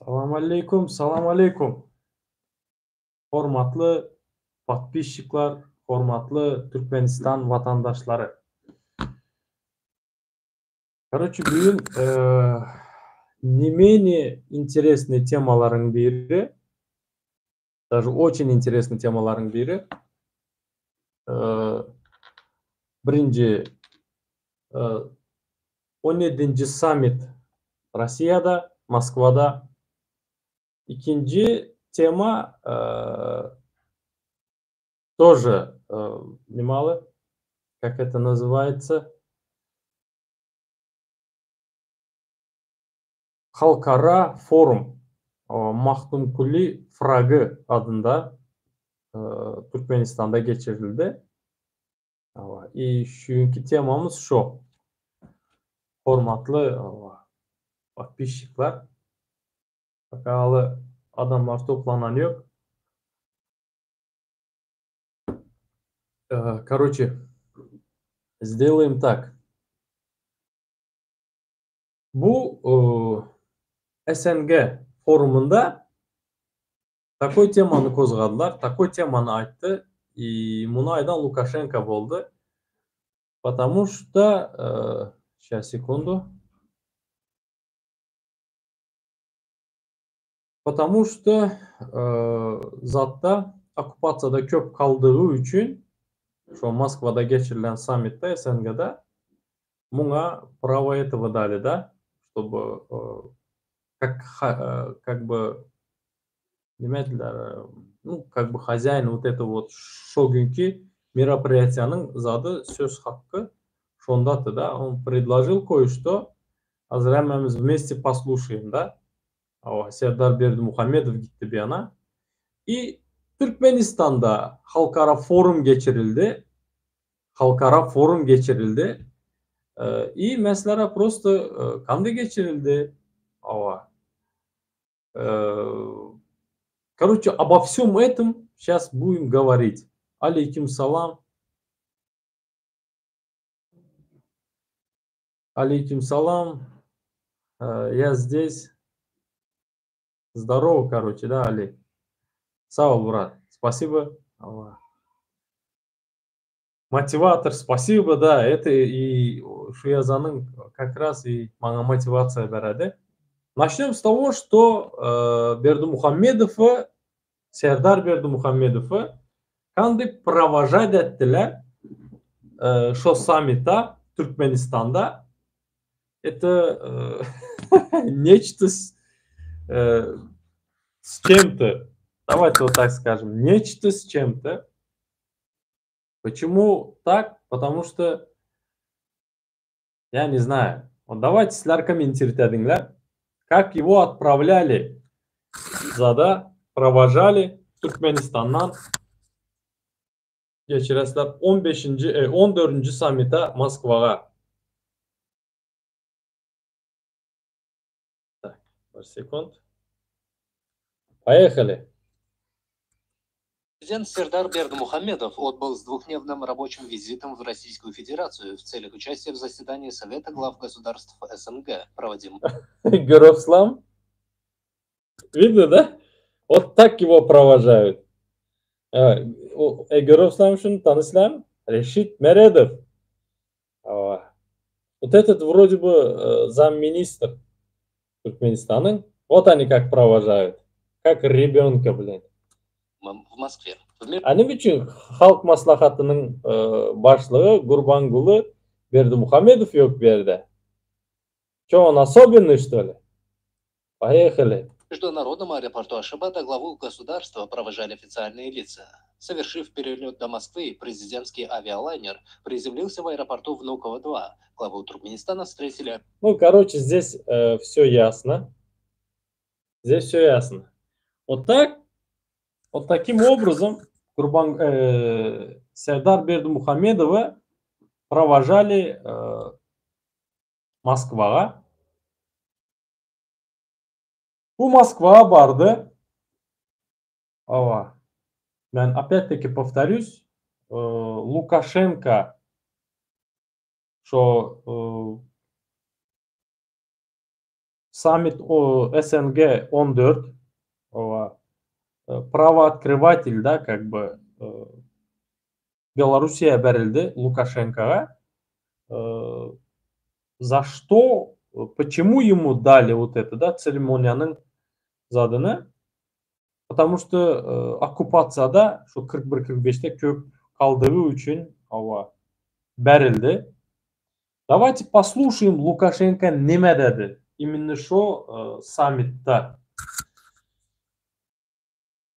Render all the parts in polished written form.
Salam aleýkum, salam aleýkum. Hormatly podpisçikler, hormatly Türkmenistan watandaşlary. Karoçe, bu gün ne menее interesnyý temalaryň biri, daže oçin interesnyý temalaryň biri. Birinji 17-nji sammit Rossiýada, Moskwada. Ikinji tema тоже немало, как это называется, Halkara forum Magtymguly Pyragy adynda Türkmenistanda geçirildi. I şu günki temamyz şo. Hormatly podpisçikler. Bakaly adamlar toplanan ýok. Karoçe, сделаем так. Bu SNG forumynda takoý temany kozgadylar, takoý temany aýtdy i muny aýdan Lukaşenko boldy. Потому что, сейчас sekundu. Потому что zatda okkupasiýada köp kaldygy üçin şo Moskwada geçirilen sammitde SNG-da muňa право этого дали, да, чтобы как как бы neme diýdiler, ну, как бы хозяин вот это вот şo günki мероприятияның zady söz hakky şondaty, да, он предложил кое-что, hazir hemmämiz вместе послушаем, да. Hawa, Serdar Berdimuhamedow gitdi bu ýana. I Türkmenistanda halkara forum geçirildi. Halkara forum geçirildi. I meselere prosto kanda geçirildi. Hawa. Karoçe, obo wsem etim şas budim govorit. Aleýkim salam. Aleýkim salam. Я здесь. Здорово, короче, да, Али? Sag bol, brat. Спасибо. Motiwator, спасибо, да, это и şu ýazanyň как раз и maňa motiwasiýa beredi. Начнем с того, что Berdimuhamedowy, Serdar Berdimuhamedowy kandy провожать etdiler şo sammita Türkmenistanda. Это нечто с, с чем-то. Давайте вот так скажем. Нечто с чем-то. Почему так? Потому что я не знаю. Вот давайте sizler комментировать ediňler. Как его отправляли zada, провожали Türkmenistandan geçiresler 15. 14. sammita Moskwaga. Так, bir sekund. Поехали. Президент Сердар Бердымухамедов отбыл с двухдневным рабочим визитом в Российскую Федерацию в целях участия в заседании Совета глав государств СНГ, проводимом Грослам. Видно, да? Вот так его провожают. Грослам şuny tanyşlam Reşit Meredow. Вот этот вроде бы замминистр Туркменистана. Вот они как провожают. Как ребенка, блин. В Москве. A näme üçin Halk Maslahatynyň başlygy Gurbanguly Berdimuhamedow ýok bu ýerde? Че, он особенный, что ли? Поехали. В международном аэропорту Ашхабада главу государства провожали официальные лица. Совершив перелет до Москвы, президентский авиалайнер приземлился в аэропорту Внуково-2. Главу Туркменистана встретили... Ну, короче, здесь все ясно. Здесь все ясно. Вот так, вот таким образом Курбан, Сердар Бердымухамедова провожали Moskwaga. Bu Moskwaga bardy. Ava. Men опять-таки повторюсь, Лукашенко şo Sammit SNG 14 owa правооткрыватель, да, как бы Белоруссия berildi Лукашенкога. За что, почему ему дали вот это, да, церемониянын zadyny? Потому что оккупацияда şu 41-45-te köp kaldygy üçin hawa berildi. Давайте послушаем Лукашенко neme dedi именно şo sammitde.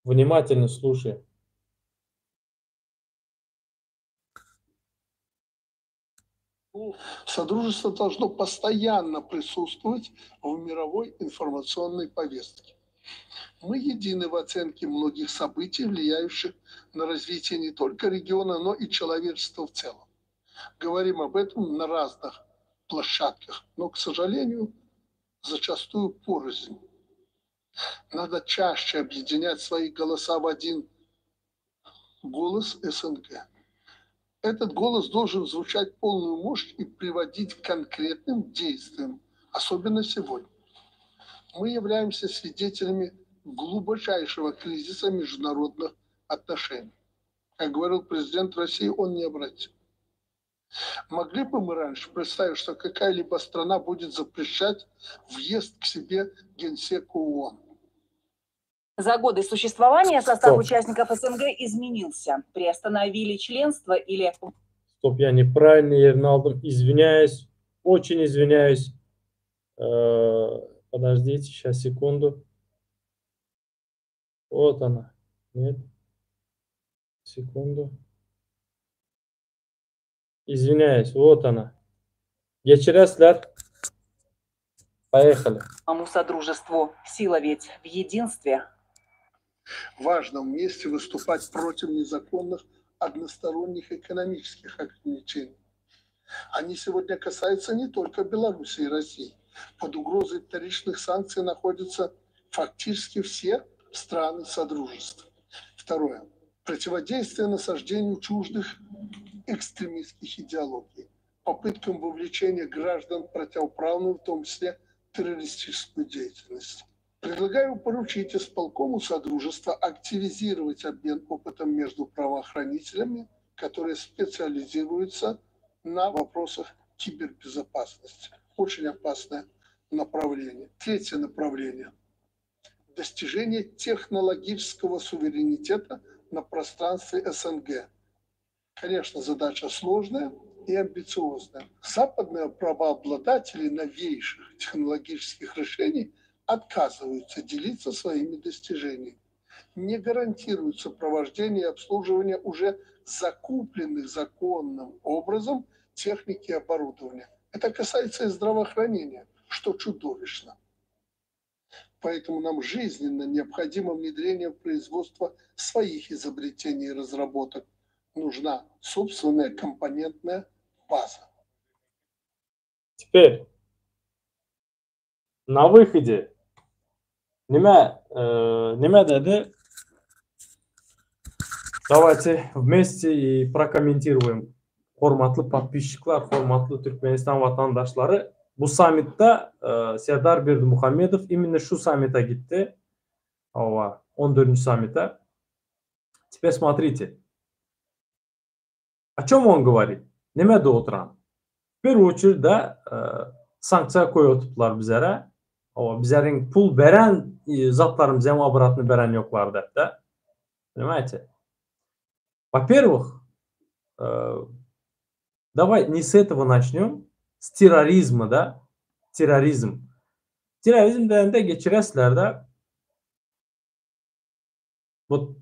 Внимательно слушаем. Содружество должно постоянно присутствовать в мировой информационной повестке. Мы едины в оценке многих событий, влияющих на развитие не только региона, но и человечества в целом. Говорим об этом на разных площадках, но, к сожалению, зачастую порознь. Надо чаще объединять свои голоса в один голос СНГ. Этот голос должен звучать полную мощь и приводить к конкретным действиям, особенно сегодня. Мы являемся свидетелями глубочайшего кризиса международных отношений. Как говорил президент России, он необратим. Могли бы мы раньше представить, что какая-либо страна будет запрещать въезд к себе генсеку ООН? За годы существования состав Стоп. участников СНГ изменился. Приостановили членство или... Стоп, я неправильно ýerini aldym. Извиняюсь, очень извиняюсь. Подождите, сейчас, секунду. Вот она. Нет. Секунду. Извиняюсь, вот она. Geçiresler. Поехали. Самому Содружеству. Сила ведь в единстве. Важно вместе выступать против незаконных односторонних экономических ограничений. Они сегодня касаются не только Беларуси и России. Под угрозой вторичных санкций находятся фактически все страны Содружества. Второе. Противодействие насаждению чуждых экстремистских идеологий, попыткам вовлечения граждан в противоправную, в том числе террористическую деятельность. Предлагаю поручить исполкому Содружества активизировать обмен опытом между правоохранителями, которые специализируются на вопросах кибербезопасности. Очень опасное направление. Третье направление. Достижение технологического суверенитета на пространстве СНГ. Конечно, задача сложная и амбициозная. Западные правообладатели новейших технологических решений отказываются делиться своими достижениями. Не гарантируют сопровождение и обслуживание уже закупленных законным образом техники и оборудования. Это касается и здравоохранения, что чудовищно. Поэтому нам жизненно необходимо внедрение в производство своих изобретений и разработок. Нужна собственная компонентная база. Теперь на выходе neme dedi? Давайте вместе и прокомментируем. Hormatly подписчиклар, hormatly Türkmenistan watandaşlary, bu sammitde Serdar Berdimuhamedow именно şu sammite gitdi. Hawa, 14 sammite. Теперь смотрите. О чем он говорит? Neme diýip oturan? В первую очередь, да, sanksiýa goýup oturdylar bizlere. Hawa, bizleriň pul beren zatlarymyzy hem обратно beren ýoklar diýip, да? Понимаете? Во-первых, давай не с этого начнем, с терроризма, да? Терроризм. Terrorizm diýende geçiresler да. Вот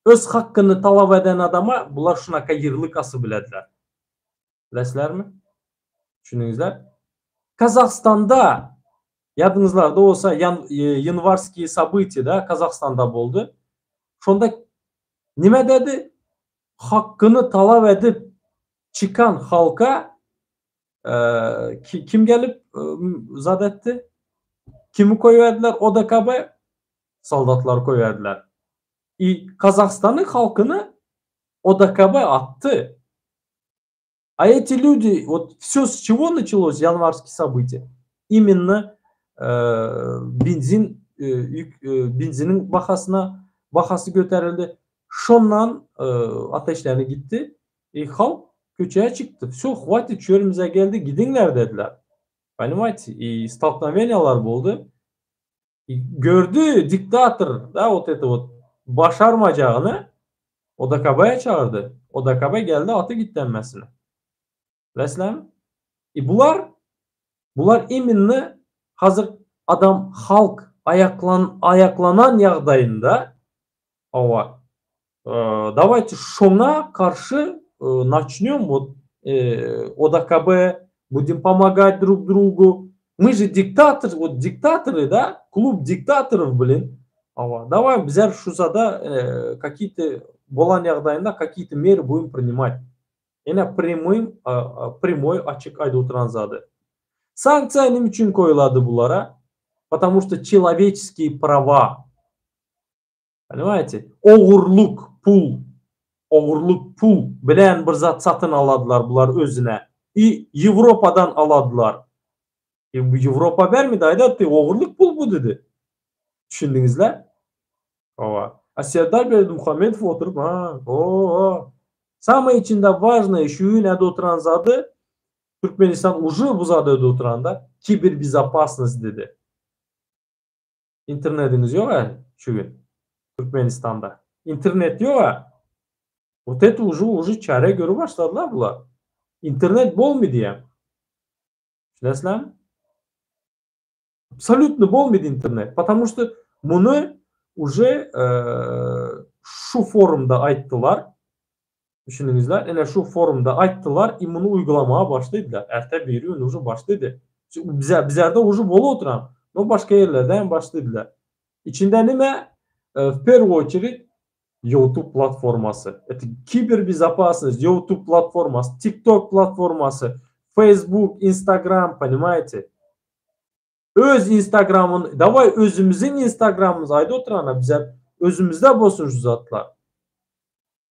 öz hakyny talap eden adama bular şunaka ýerlik asyp bilediler. Bilesizlermi? Düşündiňizler? Kazakstanda ýadyňyzlarda bolsa январские события, да, Kazakstanda boldy. Şonda nime dedi? Hakyny talap edip çykan halka kim gelip zat etdi? Kimi goýberdiler ODKB? Soldatlar goýberdiler. И Kazakstanyň halkyny ODKB atdy. А эти люди, вот все с чего началось январские события? Именно Benzin benziniň bahasyna bahasy göterildi. Şondan ateşlerini gitdi. I halk köçä çykdy. Vsё, hwatit, çölümize geldi, gidiňler dediler. Понимаете? I stolknoweniýalar boldy. Gördi diktator, da, vot это vot başarmajagyny ODKB-ä çagyrdy. ODKB geldi, aty gitdi hemmesini. Bilesizlermi? I bular, bular iminno hazir adam, halk aýaklan, aýaklanan ýagdaýynda, hawa, dawayte şoňa garşy naçnýom wot ODKB, budem pomogat drug drugu, my že diktator, wot diktatory, da, klub diktatorow, blin, hawa, daway bizler şu zada kakiý-to bolan ýagdaýynda kakiý-to mery budem prinimat. Ine premym, primoý açyk aýdyp oturan zady. Sanksiýa nime üçin goýulady bulara? Потому что çeloweçeskiý prawa. Ponimaýte? Ogurlyk pul, ogurlyk pul bilen bir zat satyn aladylar bular özüne. I Ýewropadan aladylar. E bu Ýewropa bermedi aýdatdy, ogurlyk pul bu dedi. Düşündiňizle? Hawa. A Serdar Berdimuhamedow oturyp, ha, o-o. Samyý içinde wažnyý şu gün äde oturan zady Türkmenistan uje bu zady öde oturanda kiberbezopasnost dedi. Internediňiz ýok-a şu gün Türkmenistanda. Internet ýok-a. Wot eto uje uje çäre görüp başladylar bular. Internet bolmy diýýän. Düşünesizlermi? Absolýutno bolmady internet. Потому что muny uje şu forumda aýtdylar. Düşündiňizler? Ine şu forumda aýtdylar i muny uýgulamaga başladylar. Erte biri gün uje başlady. Bize bizlerde uje bolup oturan. No başga ýerlerde hem başladylar. Içinde nime? W первую очередь YouTube platformasy. Это kiberbezopasnost, YouTube platformasy, TikTok platformasy, Facebook, Instagram, понимаете? Öz Instagramyny, daway özümiziň Instagramymyzy aýdyp oturana bize özümizde bolsun şu zatlar.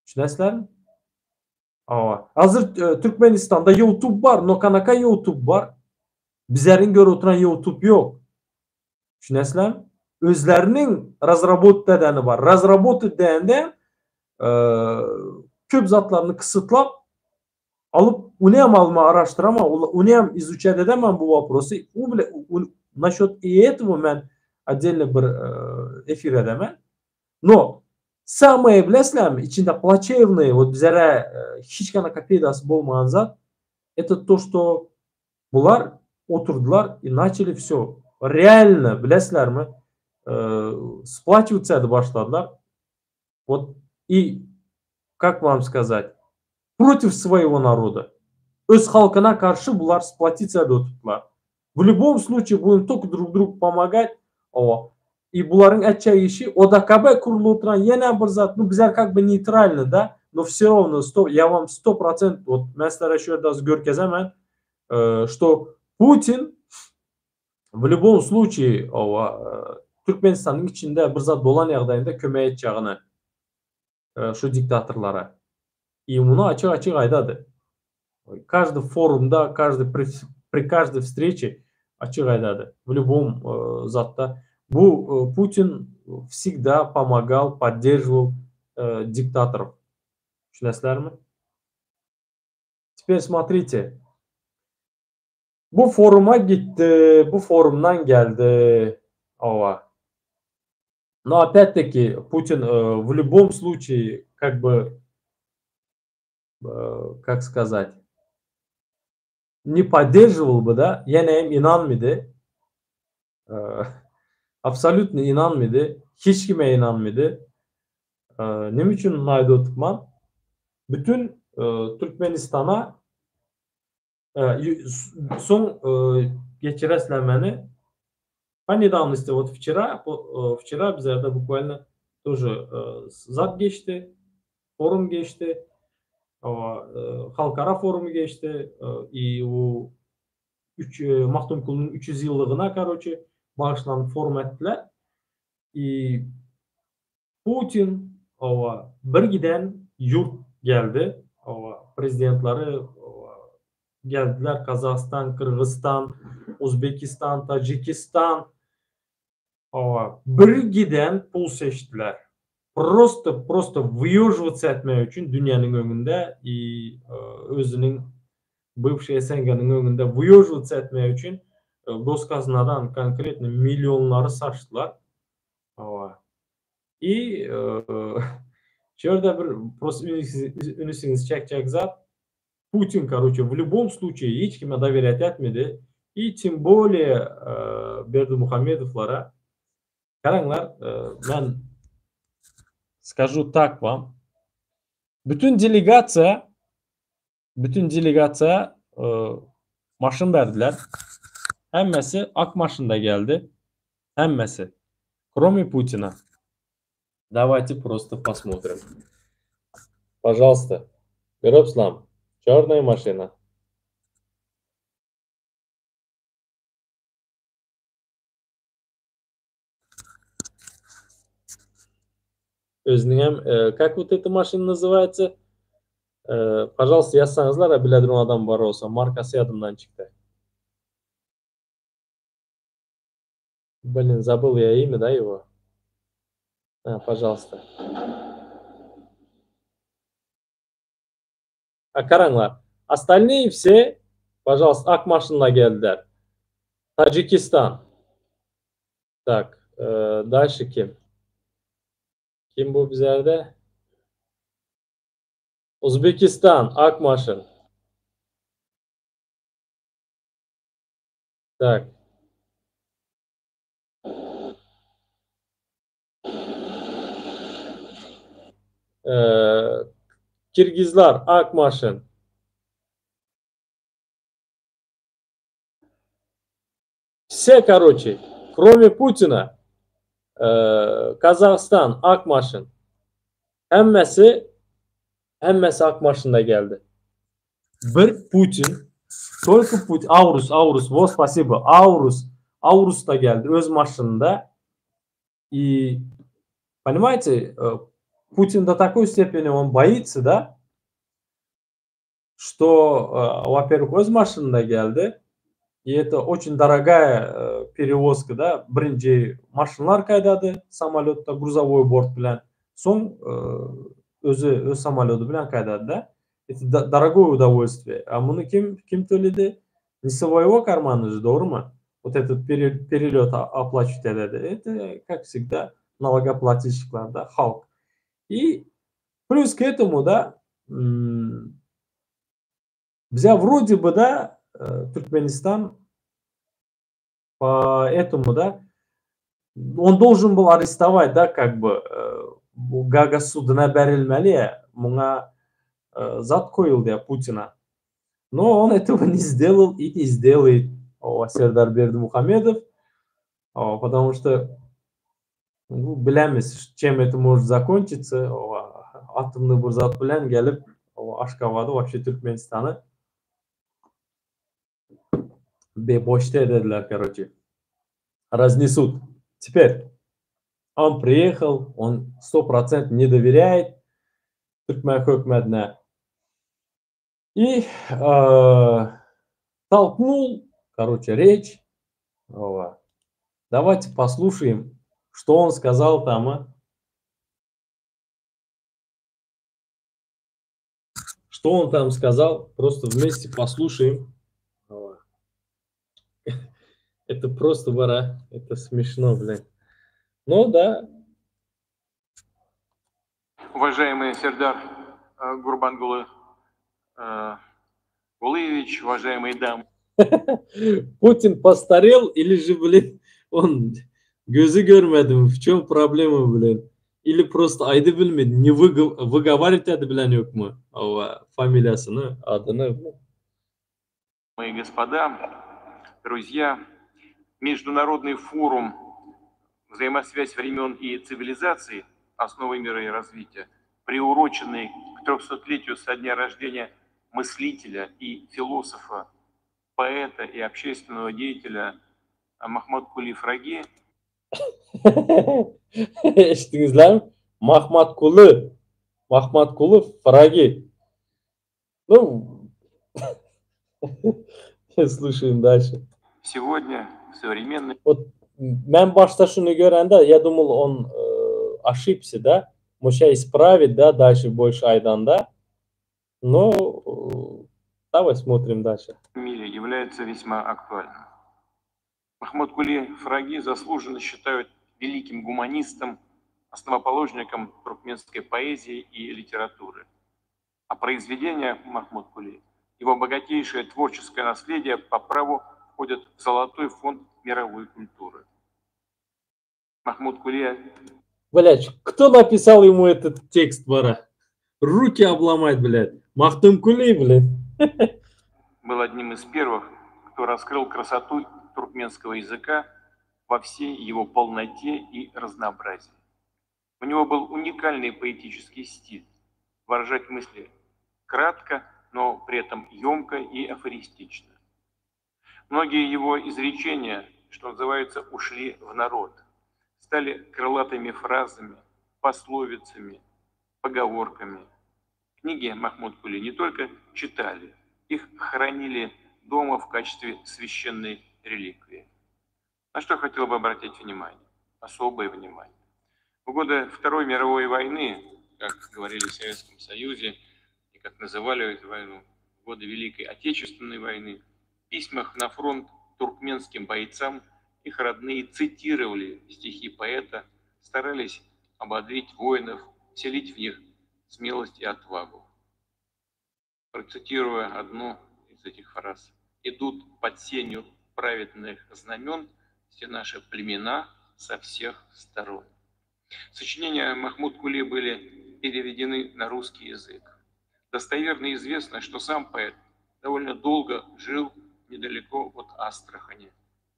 Düşünesizlermi? Hawa. Hazır Türkmenistanda YouTube bar, no kanaka YouTube bar. Bizleriň görüp oturan YouTube ýok. Düşünesizlermi? Özleriniň razrabotat edeni bar. Razrabotat diýende köp zatlaryny kysytlap alyp, ony hem alma araşdyrama, ony hem izuçat edemem bu waprosy. U bile naşot i этого men otdelno bir efir edemen. No samое bilesizlermi, içinde plaçewnyý, wot bizlere hiç kanaka peýdasy bolmagan zat, это то, что bular oturdylar i načeli vsё realno bilesizlermi, splaçiwatsa edip başladylar. Wot i kak vam skazat, protiv svoýego naroda. Öz halkyna garşy bular splotitsa edip oturdylar. W lýubom sluçaýe budem tolko drug drugu pomogat. Hawa. I bularyň etjek işi ODKB kurulyp oturan ýene bir zat, nu bizler kak by neýtralny da, no vse rawno sto ýa wam 100% wot men sizlere şu ýerde az görkezemen, što Putin w lýubom sluçaýe hawa Türkmenistanyň içinde bir zat bolan ýagdaýynda kömek etjegini şu diktatorlara. I muny açyk-açyk aýdady. Každy forumda, každy pri každyý wstreçi açyk aýdady. W lýubom zatda. Bu Putin wsegda pomogal, podderžiwal diktatorow. Düşünesizlermi? Teper smotrite. Bu foruma gitdi, bu forumdan geldi. Hawa. No opýat-taki Putin w lýubom sluçaýe kak by kak skazat ne podderžiwal by da, ýene hem ynanmady. Absolýutno ynanmady. Hiç kime ynanmady. Neme üçin muny aýdyp oturman? Bütün Türkmenistana soň geçiresizler meni. Po nedawnosti wot wçera, wçera bizlerde bukvalno тоже zat geçdi, forum geçdi. Halkara forumy geçdi i u üç Magtymgulynyň 300 ýyllygyna karoçe bagyşlanyp forum etdiler. I Putin hawa bir giden ýurt geldi. Hawa prezidentleri hawa. geldiler, Kazahstan, Kyrgyzstan, Uzbekistan, Tajikistan. Hawa, bir giden pul seçdiler. Prosto, prosto wyýožywatsa etmek üçin dünýäniň öňünde i özüniň bywşiý SNG-niň öňünde wyýožywatsa etmek üçin goskaznadan konkretno millionlary saçdylar. Hawa. I şu ýerde bir prosto ünüsiňizi çekjek zat, Putin karoçe w lýubom sluçaýe hiç kime dowerýat etmedi i tim bolýe Berdimuhamedowlara. Garaňlar, men skažu tak wam. Bütün delegasiýa bütün delegasiýa maşyn berdiler. Hemmesi ak maşynda geldi. Hemmesi. Kromi Putina. Dawayte prosto posmotrim. Pažalsta. Görüpslam. Çornaya maşina. Özüniňem как вот эта maşyn называется? Pažalsta ýazsaňyzlar biledirun adam bar bolsa markasy ýadymdan çykdy. Blin, забыл я имя, да, его? A, пожалуйста. A, garaňlar. Остальные все, пожалуйста, ak maşynla geldiler. Tacikistan. Tak, дальше kim? Kim bu bizlerde? Uzbekistan, ak maşyn. Tak. Kirgizler, ak maşyn. Все, короче, кроме Путина, Kazahstan, ak maşyn. Hemmesi, hemmesi ak maşynda geldi. Bir Putin, только Putin, Aurus, Aurus, во, спасибо, Aurus, Aurus da geldi öz maşynynda. И, понимаете, Путин до такой степени он боится, да, что, во-первых, öz maşynynda geldi, и это очень дорогая перевозка, да, birinji maşynlar gaýdady, samolýotda грузовой bort bilen, soň özi öz samolýody bilen gaýdady, da. Это дорогое удовольствие. A muny kim kim töledi? Не своего кармана же, dogrumy? Вот этот перелет оплачивать ededi. Это, как всегда, налогоплательщик lar, да, halk. И плюс к этому, да, bize вроде бы, да, Туркменистан по этому, да, он должен был арестовать, да, как бы, bu Gaga suduna berilmeli, muňa zat goýuldy Putina. Но он этого не сделал и не сделает Serdar Berdimuhamedov, потому что ну, bilemiz, чем это может закончиться. Атомный bir zat bilen gelip Aşgabady вообще Türkmenistany beboşda edediler, короче. Разнесут. Теперь он приехал, он 100% не доверяет türkmen hökümetine. И толкнул, короче, речь. Давайте послушаем, что он сказал там. А? Что он там сказал, просто вместе послушаем. Это просто бара, это смешно, блин. Ну да. Уважаемый Сердар Гурбангулы Гулыевич, уважаемые дамы. Путин постарел или же, блин, он gözi görmedi В чем проблема, блин? Или просто aýdy bilmedi, не выговаривать edip bilen ýokmy? Familiýasyny, adyny. Мои господа, друзья, Международный форум «Взаимосвязь времен и цивилизаций. Основы мира и развития», приуроченный к 300-летию со дня рождения мыслителя и философа, поэта и общественного деятеля Махматкули Фраги. Eşitdiňizlermi? Mahmatkuly. Mahmatkuly Fragi. Ну, Слушаем дальше. Сегодня в современной Вот men başda şuny görende, я думал, он ошибся, да? Может, сейчас исправит, да, дальше больше aýdanda. Но давай смотрим дальше. Мире является весьма актуальным. Махмуд Фараги заслуженно считают великим гуманистом, основоположником туркменской поэзии и литературы. А произведения Махмуд Кули, его богатейшее творческое наследие по праву входят в золотой фонд мировой культуры. Махмуд Кули Блять, кто написал ему этот текст, бара? Руки обломать, блядь. Махтумкули, блядь. Был одним из первых, кто раскрыл красоту туркменского языка во всей его полноте и разнообразии. У него был уникальный поэтический стиль выражать мысли кратко, но при этом емко и афористично. Многие его изречения, что называется, ушли в народ, стали крылатыми фразами, пословицами, поговорками. Книги Махмуд Кули не только читали, их хранили дома в качестве священной реликвии. На что хотел бы обратить внимание, особое внимание. В годы Второй мировой войны, как говорили в Советском Союзе и как называли эту войну, в годы Великой Отечественной войны, в письмах на фронт туркменским бойцам их родные цитировали стихи поэта, старались ободрить воинов, вселить в них смелость и отвагу. Процитируя одну из этих фраз: «Идут под сенью праведных знамен все наши племена со всех сторон». Сочинения Махмуд Кули были переведены на русский язык. Достоверно известно, что сам поэт довольно долго жил недалеко от Астрахани,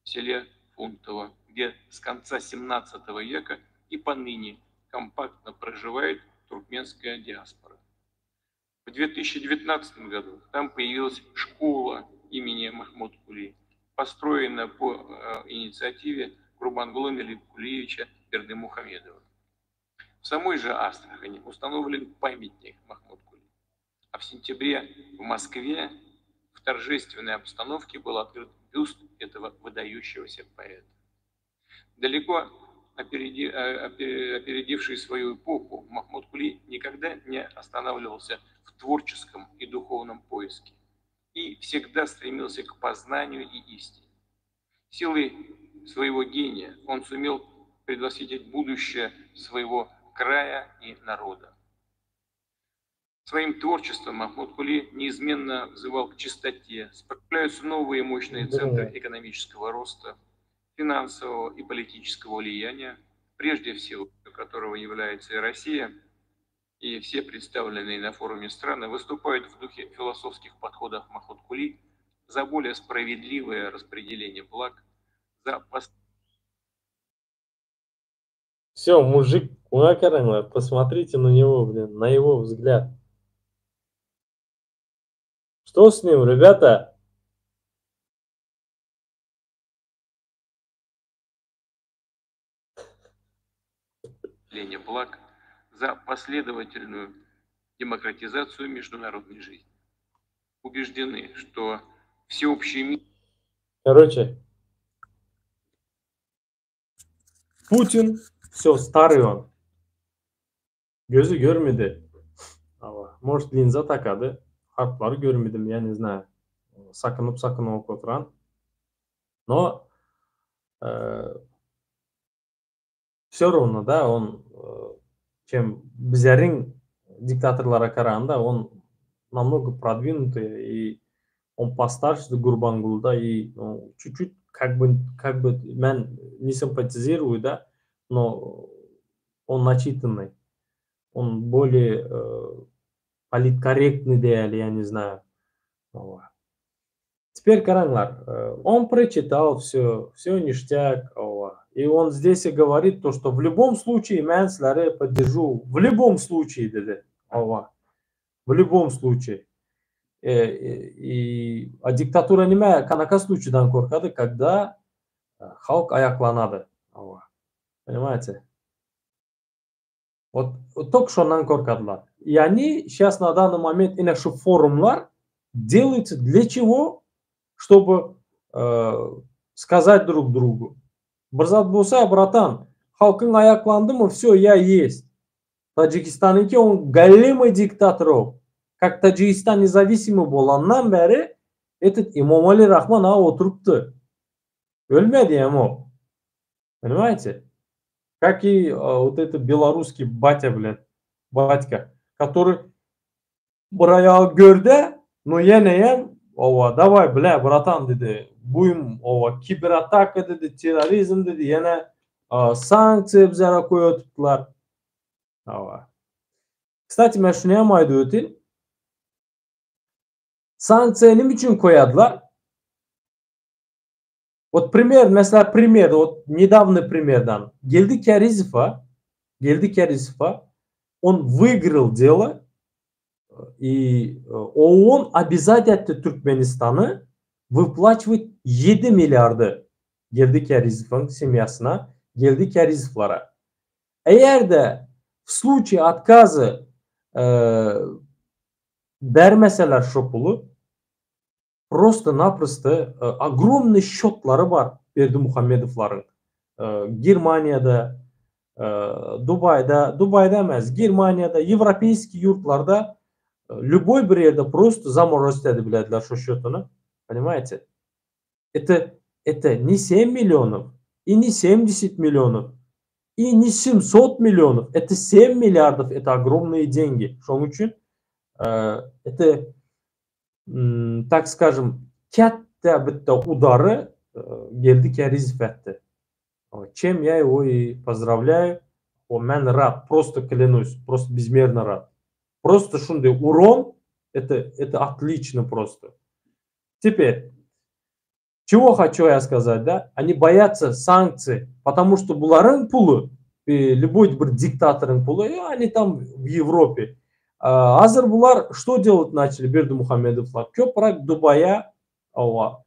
в селе Фунтово, где с конца 17 века и поныне компактно проживает туркменская диаспора. В 2019 году там появилась школа имени Махмуд Кули, построенная по инициативе Гурбангулы Меликулиевича Бердымухамедова. В самой же Астрахани установлен памятник Махмуд Кули. А в сентябре в Москве в торжественной обстановке был открыт бюст этого выдающегося поэта. Далеко опередивший свою эпоху, Махмуд Кули никогда не останавливался в творческом и духовном поиске и всегда стремился к познанию и истине. Силой своего гения он сумел предвосхитить будущее своего края и народа. Своим творчеством Махмуд Кули неизменно взывал к чистоте, справляются новые мощные центры экономического роста, финансового и политического влияния, прежде всего которого является и Россия, и все представленные на форуме страны выступают в духе философских подходов Махмуд Кули за более справедливое распределение благ, за Все, мужик, посмотрите на него, блин, на его взгляд. Что с ним, ребята? Благ за последовательную демократизацию международной жизни. Убеждены, что всеобщий мир... Короче, Путин, все, старый он. Gözi görmedi. Может, линза takady. Harplary görmedim, я не знаю. Sakynyp sakynyp oturan. Но все равно, да, он, чем bizleriň diktatorlara garanda, он намного продвинутый, и он постарше Гурбангул, да, и, ну, чуть-чуть, как бы, men не симпатизирую, да, но он начитанный, он более политкорректный, да, или я не знаю. Вот. Теперь garaňlar, он прочитал все, все ништяк, вот. И он здесь и говорит то, что в любом случае men sizleri поддержу, в любом случае, diýdi, hawa, в любом случае. И, а диктатура näme kanaga случай dan gorkady, когда halk aýaklanady, hawa. Понимаете? Вот, вот только şondan gorkadylar. И они сейчас на данный момент, ine şu forumlar. Делается для чего? Чтобы э, сказать друг другу. Bir zat bolsa, bratan, halkyň aýaklandymy, все, я есть. Tajikistanyňky он голимый diktator. Как Таджикистан независимый bolandan bäri этот Имомали Рахман a oturypdy. Ölmedi hem o. Понимаете? Как и вот этот белорусский батя, блядь, батька, который bir aýagy görde, но ýene owa, давай, бля, братан diýdi, будем, owa, кибератака diýdi, terrorizm diýdi, ýene sanksiýa bizlere goýupdylar. Owa. Кстати, men şuny hem aýdyp öteýin. Sanksiýa näme üçin goýadylar? Вот пример, mesela пример, вот недавний пример дан. Geldi Kärizowa, Geldi Kärizowa, он выиграл дело, и ООН обязать etdi Türkmenistany выплачивать 7 milliardy Geldi Kärizowyň семья syna, Geldi Kärizowlara. Eger-de в случае отказа e, bermeseler şu puly, просто-напросто e, огромный счет lary bar Berdimuhamedowlaryň. E, Germaniýada, e, Dubaýda, Dubaýda emes, Germaniýada, европейский ýurtlarda e, любой bir ýerde просто заморозить edip bilediler şu счет uny. Понимаете? Это, это не 7 миллионов и не 70 миллионов и не 700 миллионов. Это 7 миллиардов, это огромные деньги. Şonuň üçin э, это, так скажем, kätde bitta удары э, Geldi Kärizow etdi. Чем я его и поздравляю. О, men рад, просто клянусь, просто безмерно рад. Просто şunday урон, это, это отлично просто. Теперь, чего хочу я сказать, да? Они боятся санкций, потому что bularyň puly, любой bir диктаторyň puly, они там в Европе. Häzir bular что делать начали Berdimuhamedowlar? Köpräk Dubaýa, owa,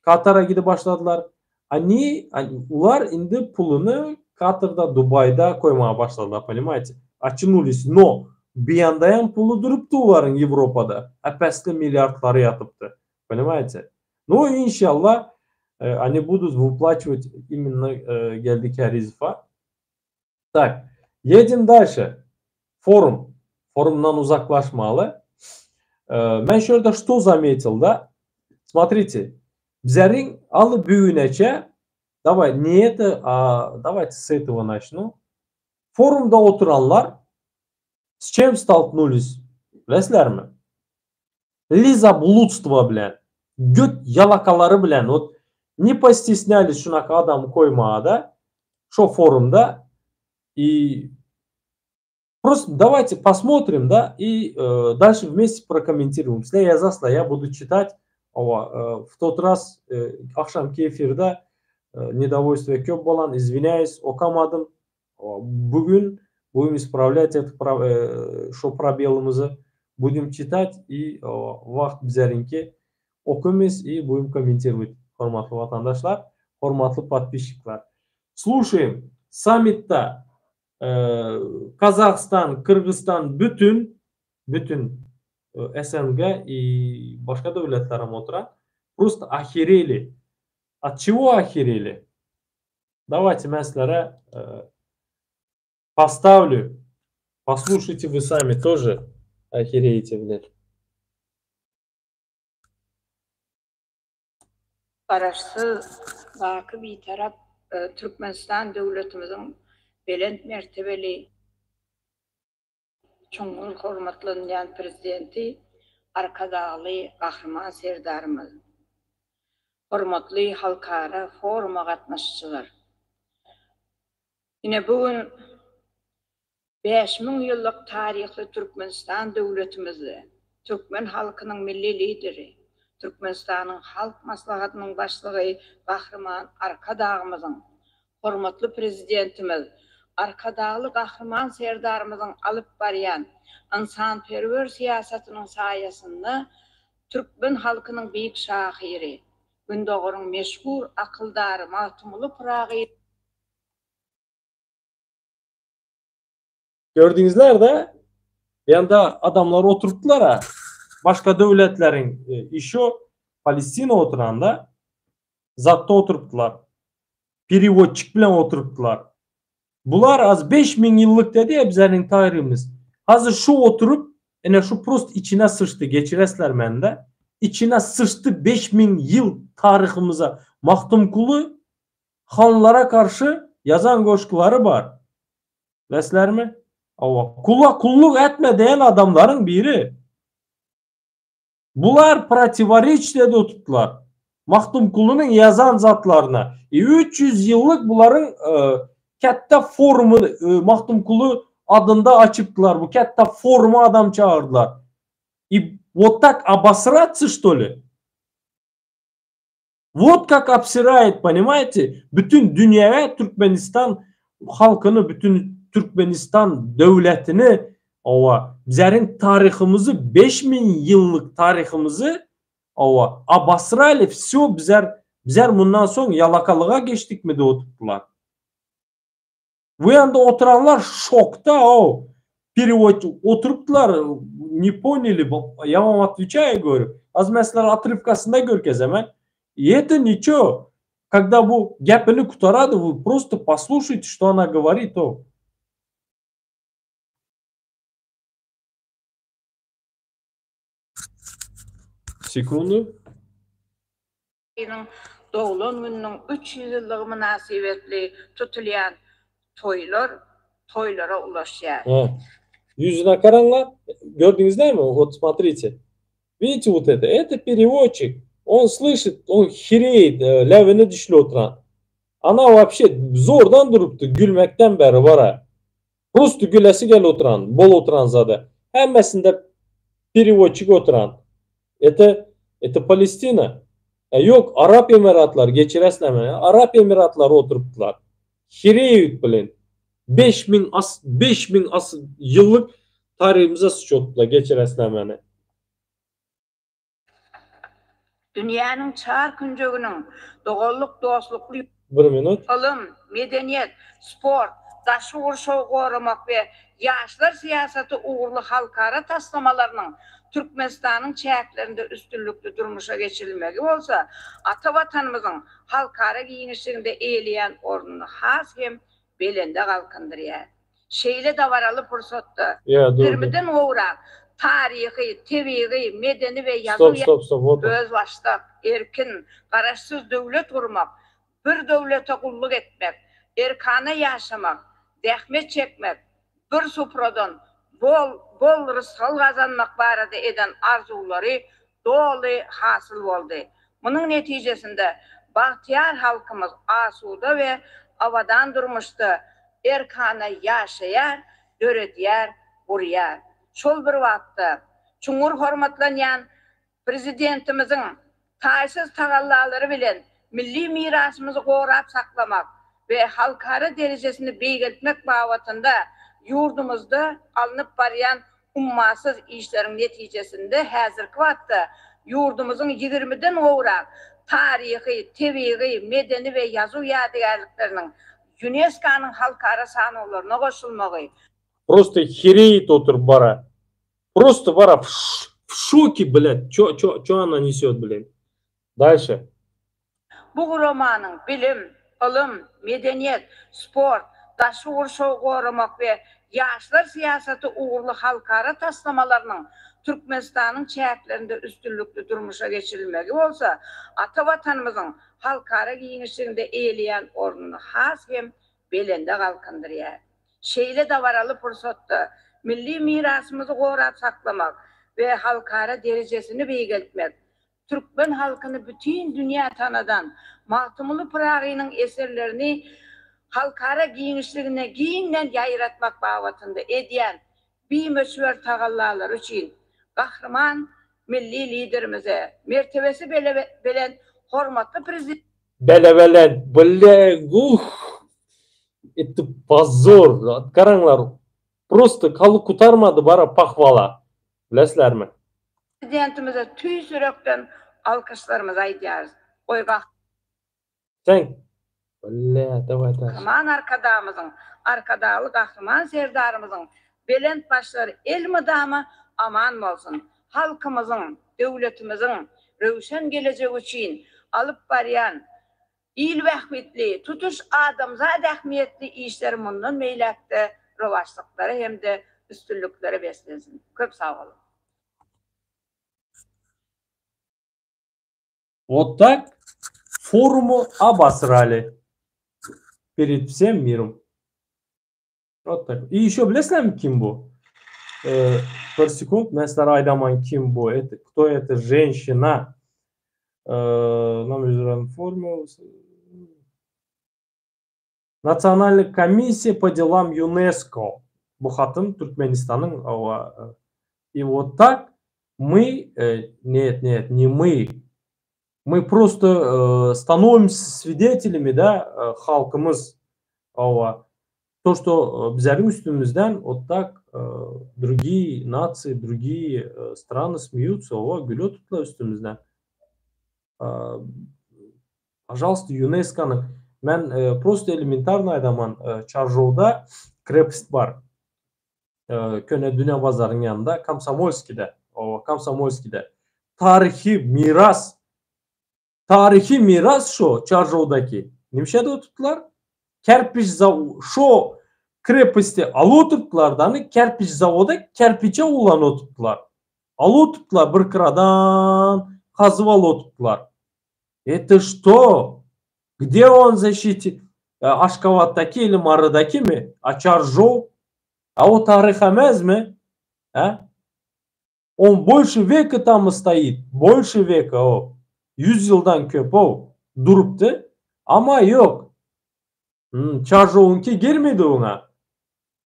Katara gidip başladylar. Они, olar indi puluny Katarda, Dubaýda goýmaga başladylar, понимаете? Очнулись, но bir hem puly durupdy olaryň Ýewropada. Ep-esli milliardlary ýatypdy. Понимаете? Ну, inşallah, они будут выплачивать именно Geldi Kärizowa. Так, едем дальше. Forum. Forumdan uzaklaşmaly. Men şu ýerde что заметил, да? Смотрите, bizleriň aly büwüneçe, давай не это, а давайте с этого начну. Forumda oturanlar с чем столкнулись? Bilesiňizmi? Лизоблудство, bilen. Göt ýalakalary bilen. Вот не постеснялись şunaka adam goýmaga da şo forumda и просто давайте посмотрим, да, и э, дальше вместе прокомментируем. Если я засла, я буду читать. Owa, э, в тот раз э, agşamky efirde э, недовольство köp bolan, извиняюсь, okamadym. Bugün будем исправлять это э, şo пробел ymyzy. Будем читать и wagt bizleriňki okymyz и будем комментировать. Hormatly watandaşlar, hormatly подписчик ler. Слушаем. Саммитde э, Kazahstan, Kyrgyzstan bütün bütün э, СНГ и başga döwletlerem oturan просто охерели. От чего охерели? Давайте men sizlere э, поставлю. Послушайте вы сами тоже охереете, блядь. Garaşsyz, baky Bitarap Türkmenistan döwletimiziň belent mertebeli, çuňňur hormatlanylýan Prezidenti Arkadagly Gahryman Serdarymyz, hormatly halkara foruma gatnaşyjylar! Ine, bu gün 5000 ýyllyk taryhly Türkmenistan döwletimizde türkmen halkynyň Milli Lideri, Türkmenistanyň Halk Maslahatynyň Başlygy Gahryman Arkadagymyzyň, hormatly Prezidentimiz Arkadagly Gahryman Serdarymyzyň alyp barýan ynsanperwer syýasatynyň saýasynda türkmen halkynyň beýik şahyry, Gündogaryň meşhur akyldary Magtymguly Pyragy, Gördüňizler-de, ýanda adamlar oturypdylar-a. Başga döwletleriň işo Palestina oturanda zatda oturypdylar. Perewodçik bilen oturypdylar. Bular az 5000 ýyllyk dedi ya bizleriň taryhymyz. Hazir şu oturyp ine şu prost içine syçdy geçiresler mende. Içine syçdy 5000 ýyl taryhymyza. Magtymguly hanlara garşy ýazan goşgulary bar. Bileslermi? Hawa. Kula kulluk etme diýen adamlaryň biri. Bular protivoreçledi oturtdylar. Magtymgulynyň ýazan zatlaryna. E 300 ýyllyk bularyň e, kätde forumy e, Magtymguly adynda açypdylar. Bu kätde foruma adam çagyrdylar. И вот так обосраться, что ли? Вот как obsирает, понимаете? Bütün dünýäge Türkmenistan halkyny, bütün Türkmenistan döwletini, owa, bizleriň taryhymyzy, 5000 ýyllyk taryhymyzy, owa, obosrali, всё, bizler, bizler mundan soň ýalakalyga geçdikmi diýip oturdylar. Bu ýanda oturanlar şokda, o, перевод oturypdylar, не поняли, я вам отвечаю, говорю. Az mesela отрывкасында görkezemen. И это ничего. Когда bu gepini gutarady, вы просто послушайте, что она говорит. О. Секунду. Doglan gününiň 300 ýyllygy mynasybetli tutulýan toýlar toýlara ulaşýar. Ýüzüne garaňlar. Gördüňiz mi? Вот смотрите. Видите вот это? Это переводчик. Он слышит, он хереет, lebini dişli oturan. Ana вообще zordan durupdy, gülmekden beri bara. Просто gülesi gel oturan, bol oturan zada. Hemmesinde переводчик oturan. Это, это Palestina. E yok Arap Emiratlar geçiresler Arap Emiratlar oturupdylar. Хереют, блин. 5000 as 5000 as ýyllyk taryhymyza sıçotdylar geçiresler meni. Dünýäniň çar künjeginiň doganlyk dostlukly Bir minut. ylym, medeniýet, sport, daşky gurşawy goramak we ýaşlar syýasaty ugurly halkara taslamalarynyň Türkmenistanyň çäklerinde üstünlikli durmuşa geçirilmegi bolsa, ata watanymyzyň halkara giňişliginde eýeleýän ornuny has hem belende galkyndyrýar. Şeýle dabaraly pursatda Ya dur. dur. 20-den gowrak taryhy, tebigy, medeni we Stop ýazuw stop stop. Вот он. özbaşdak, erkin, garaşsyz döwlet gurmak, bir döwlete gulluk etmek, erkana ýaşamak, zähmet çekmek, bir supradan bol bol rysgal gazanmak barada eden arzuwlary doly hasyl boldy. Munuň netijesinde bagtyýar halkymyz asuda we abadan durmuşda erkana ýaşaýar, döredýär, gurýar. Şol bir wagtda çuňňur hormatlanýan prezidentimiziň taýsyz tagallalary bilen milli mirasymyzy gorap saklamak we halkara derejesini beýgeltmek babatynda ýurdumyzda alnyp barýan ummasyz işleriň netijesinde häzirki wagtda ýurdumyzyň 20-den gowrak taryhy, tebigy, medeni we ýazuw ýadygärlikleriniň UNESCO-nyň halkara sanawlaryna goşulmagy Просто хереет oturyp bara. Просто bara в, ш- в шоке, блядь. Чё, чё, чё она несет, блин? Дальше. Bu guramanyň bilim, ylym, medeniýet, sport, daşky gurşawy goramak we ýaşlar syýasaty ugurly halkara taslamalarynyň Türkmenistanyň çäklerinde üstünlikli durmuşa geçirilmegi bolsa, ata watanymyzyň halkara giňişliginde eýeleýän ornuny has hem belende galkyndyrýar. Şeýle dabaraly pursatda milli mirasymyzy gorap saklamak we halkara derejesini beýgeltmek, türkmen halkyny bütin dünýä tanadan Magtymguly Pyragynyň eserlerini halkara giňişligine giňden ýaýratmak babatynda edýän bimöçber tagallalary üçin gahryman milli liderimize mertebesi belent hormatly prezident Bele-belent, бля, ух. Это позор. Garaňlar. Просто kalı gutarmady bara похвала. Bilesizlermi? Prezidentimize tüýs ýürekden alkyşlarymyzy aýdýarys. Goý Sen. Бля, давай дальше. Gahryman Arkadagymyzyň, Arkadagly Gahryman Serdarymyzyň belent başlary elmydama aman bolsun. Halkymyzyň, döwletimiziň röwşen gelejegi üçin alyp barýan il bähbitli, tutuş adamzat ähmiýetli işleri mundan beýläk-de rowaçlyklara hem-de üstünliklere beslensin! Köp sag boluň! Vot tak forumy obosrali pered wsem mirom. Vot tak. I ýeşo bilesiňizmi kim bu? Bir sekund men sizlere aýdaman kim bu, это кто эта женщина? Na международном форуме Nasionalnyý komissiýa po delam Ýunesko. Bu hatyn Türkmenistanyň i vot tak my net net ne my my prosto stanovimsya swidetelimi da halkymyz hawa to što bizleriň üstümizden vot tak drugiý nasiýa drugiý strany smeýutsa hawa gülüp otyrdylar üstümizden. Pažalsta Ýuneskonyň men prosto elementarno aýdaman Çarjowda krepost bar. Köne Dünýä bazaryň ýanynda Komsomolskide, oba Komsomolskide. Taryhy miras. Taryhy miras şo Çarjowdaky. Nimşede oturtdylar? Kerpiç zaw şo kreposti alyp oturtdylar dany kerpiç zawoda kerpiçe ulanyp oturtdylar. Alyp oturtdylar bir gyradan gazyp alyp oturtdylar. Eto çto? Gde on zaşiti Aşgabatdaky ili Marydakymy? A Çarjow? A o taryh emezmi? A? On bolşe weka tam stoit, bolşe weka o. Ýüz ýyldan köp ow, durupdy. Amma ýok. Çarjowyňky girmedi oňa.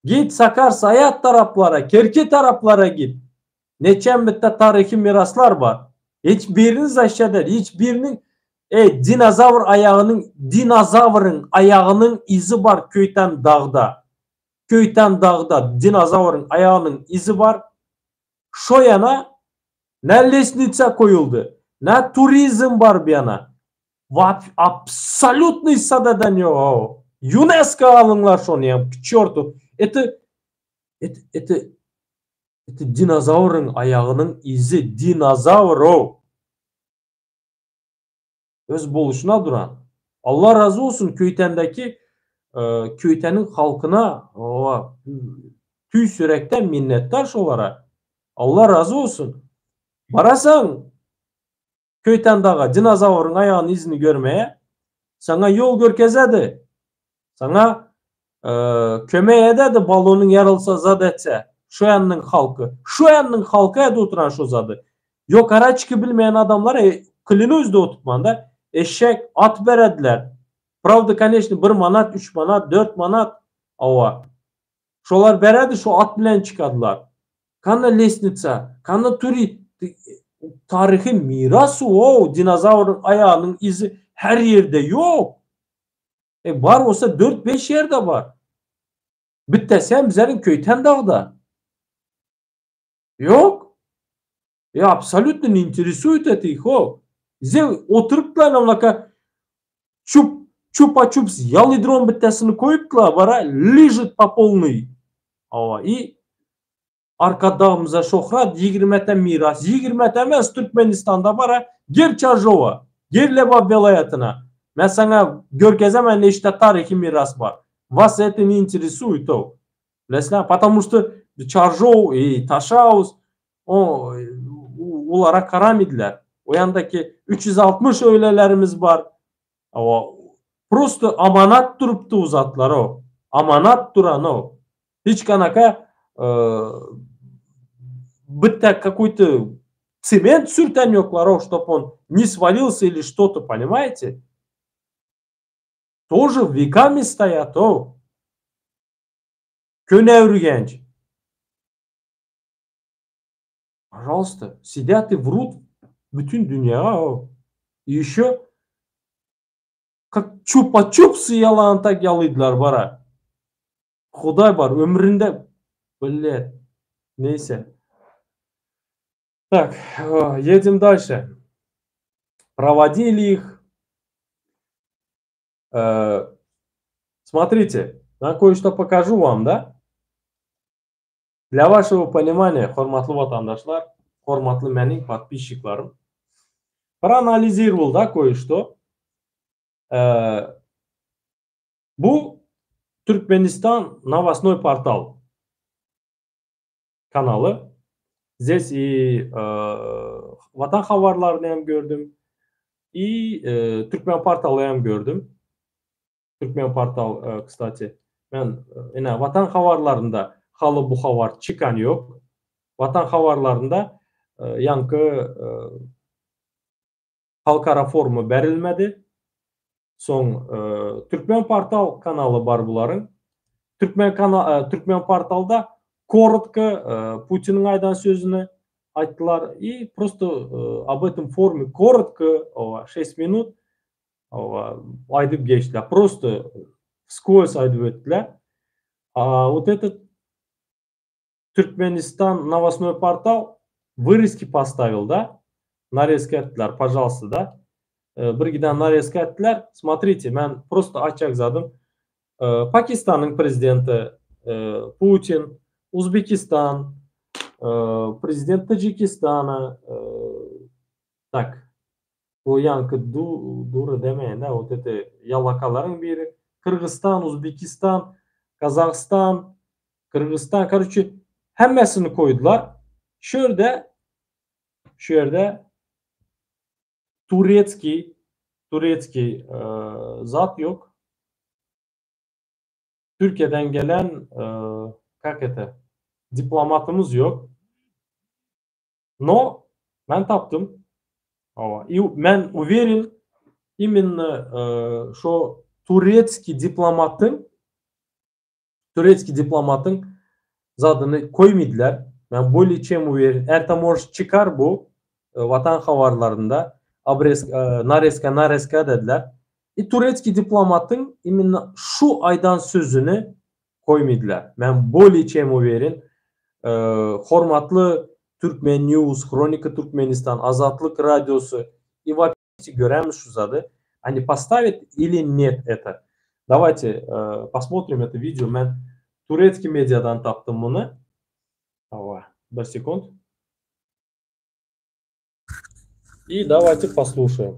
Git Sakar Saýat taraplara, Kerki taraplara git. Neçem bitte taryhy miraslar bar. Hiç birini zaşşat et, hiç biriniň Eý, dinozawr aýagynyň, dinozawryň aýagynyň yzy bar Köýten dagda. Köýten dagda dinozawryň aýagynyň yzy bar. Şo ýana nä lesnitsa koýuldy, nä turizm bar bu ýana. Wap absolýutnyý sadadan ýok how. Ýunesko alyňlar şony ýa k çortu. Eto eto eto eto dinozawryň aýagynyň yzy dinozawr how. Öz boluşyna duran. Alla razy bolsun Köýtendäki Köýteniň halkyna owa tüýs ýürekden minnetdar şolara. Alla razy bolsun. Barasaň Köýten daga dinozawryň aýagynyň yzyny görmäge saňa ýol görkezedi. Saňa kömek ededi balonyň ýarylsa zat etse. Şu ýanynyň halky. Şu ýanynyň halky edip oturan şu zady. Ýokara çykyp bilmeýän adamlar klinus-da oturtmanda eşek, at berediler. Prawda, koneçno, bir manat, üç manat, dört manat, hawa. Şolar beredi, şo at bilen çykadylar. Kana lestnitsa, kana turi taryhy miras o, dinozawryň aýagynyň yzy her ýerde ýok. E bar bolsa dört-beş ýerde bar. Bittesi hem bizleriň Köýten dagda. Ýok. E absolýutno ne interesuet это их o. Bize oturypdylar onlaka çup çupa-çups ýalydron bittesini koýupdylar bara ližet po polnyý. Hawa i Arkadagymyza şöhrat ýigrimete miras ýigrimete emes Türkmenistanda bara gir Çarjowa gir Lebap welaýatyna men saňa görkezemen neçde taryhy miras bar was это ne interesuet o bilesizler потому что Çarjow i Taşauz O olara karamydylar. O ýandaki 360 öýlelerimiz bar. Awa prosto amanat durupdy o zatlar o. Amanat duran o. Hiç kanaka bitta kakoý-to sement sürten ýoklar o, ştob on ne svalился ili što-to, ponimaýete? Тоже wekami stoýat o. Köneürgenç. Pažalsta, sidýat i wrut bütün dünýäge o. I ýeşo kak çupa-çupsy ýalan tak ýalydylar bara. Hudaý bar ömründe blet neýse. Tak, ýedim dalşe. Prowadili ih. Smotrite, men koýe-şto pokažu wam da. Dla waşego ponimaniýa, hormatly watandaşlar. Hormatly meniň podpisçiklerim. Proanalizировал, da, koýuşdy. Bu Türkmenistan novostnoý portal kanaly. Здесь и Watan habarlaryny hem gördüm, i Türkmen portaly hem gördüm. Türkmen portal, kstati, men ine Watan habarlarynda haly bu habar çykan ýok. Watan habarlarynda ýaňky halkara forumy berilmedi. Soň Türkmen portal kanaly bar bularyň. Türkmen Türkmen portalda korotko Putiniň aýdan sözüni aýtdylar i prosto ob etom forume korotko şest minut aýdyp geçdiler. Prosto wskolz aýdyp ötdüler. A wot etot Türkmenistan novostnoý portal wyrezki postavil da, narezka etdiler, pažalsta da. Bir giden narezka etdiler. Smotrite, men prosto aýtjak zadym, Pakistanyň prezidenti Putin, Uzbekistan, prezident Tajikistana, tak, bu ýaňky dura demeýin da, wot eti ýalakalaryň biri, Kyrgyzstan, Uzbekistan, Kazahstan, Kyrgyzstan, karoçe, hemmesini koýdular. Şu ýerde, şu ýerde turetskiý, turetskiý zat ýok. Türkiýeden gelen, kak ete, diplomatymyz ýok. No, men tapdym. Hawa. I men uweren, imenno şo turetskiý diplomatyň turetskiý diplomatyň zadyny koýmediler. Men bolее чем uweren. Erte может çykar bu Watan habarlarynda obrezka narezka narezka dediler. I turetskiý diplomatyň imenno şu aýdan sözüni koýmediler. Men bolее чем uweren. Hormatly Türkmen News, Hronika Türkmenistan, Azatlyk Radiosy i wapşe göremiz şu zady. Oni postavit ili net eto. Dawayte posmotrim eto wideo. Men turetskiý mediadan tapdym muny. Hawa, bir sekund. I dawayte poslushaýem.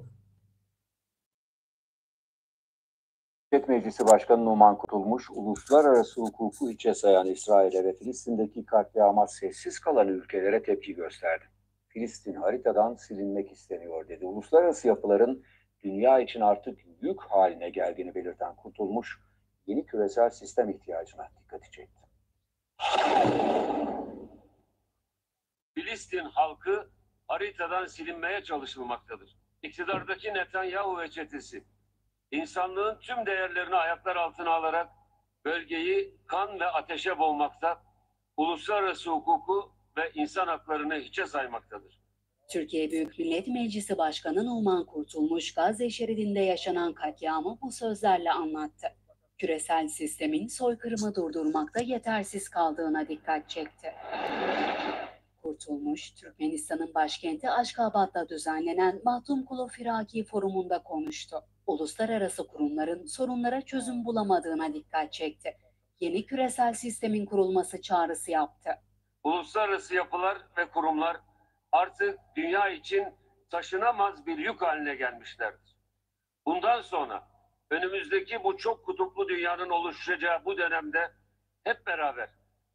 Millet Meclisi Başkanı Numan Kurtulmuş, uluslararası hukuku hiçe sayan İsrail'e ve Filistin'deki katliama sessiz kalan ülkelere tepki gösterdi. Filistin haritadan silinmek isteniyor dedi. Uluslararası yapıların dünya için artık yük haline geldiğini belirten Kurtulmuş, yeni küresel sistem ihtiyacına dikkati çekti. Filistin halkı haritadan silinmeye çalışılmaktadır. İktidardaki Netanyahu ve çetesi insanlığın tüm değerlerini ayaklar altına alarak bölgeyi kan ve ateşe boğmakta, uluslararası hukuku ve insan haklarını hiçe saymaktadır. Türkiye Büyük Millet Meclisi Başkanı Numan Kurtulmuş, Gazze şeridinde yaşanan katliamı bu sözlerle anlattı. Küresel sistemin soykırımı durdurmakta yetersiz kaldığına dikkat çekti. Kurtulmuş, Türkmenistan'ın başkenti Aşkabat'ta düzenlenen Mahtumkulu Firaki Forumu'nda konuştu. Uluslararası kurumların sorunlara çözüm bulamadığına dikkat çekti. Yeni küresel sistemin kurulması çağrısı yaptı. Uluslararası yapılar ve kurumlar artık dünya için taşınamaz bir yük haline gelmişlerdir. Bundan sonra önümüzdeki bu çok kutuplu dünyanın oluşacağı bu dönemde hep beraber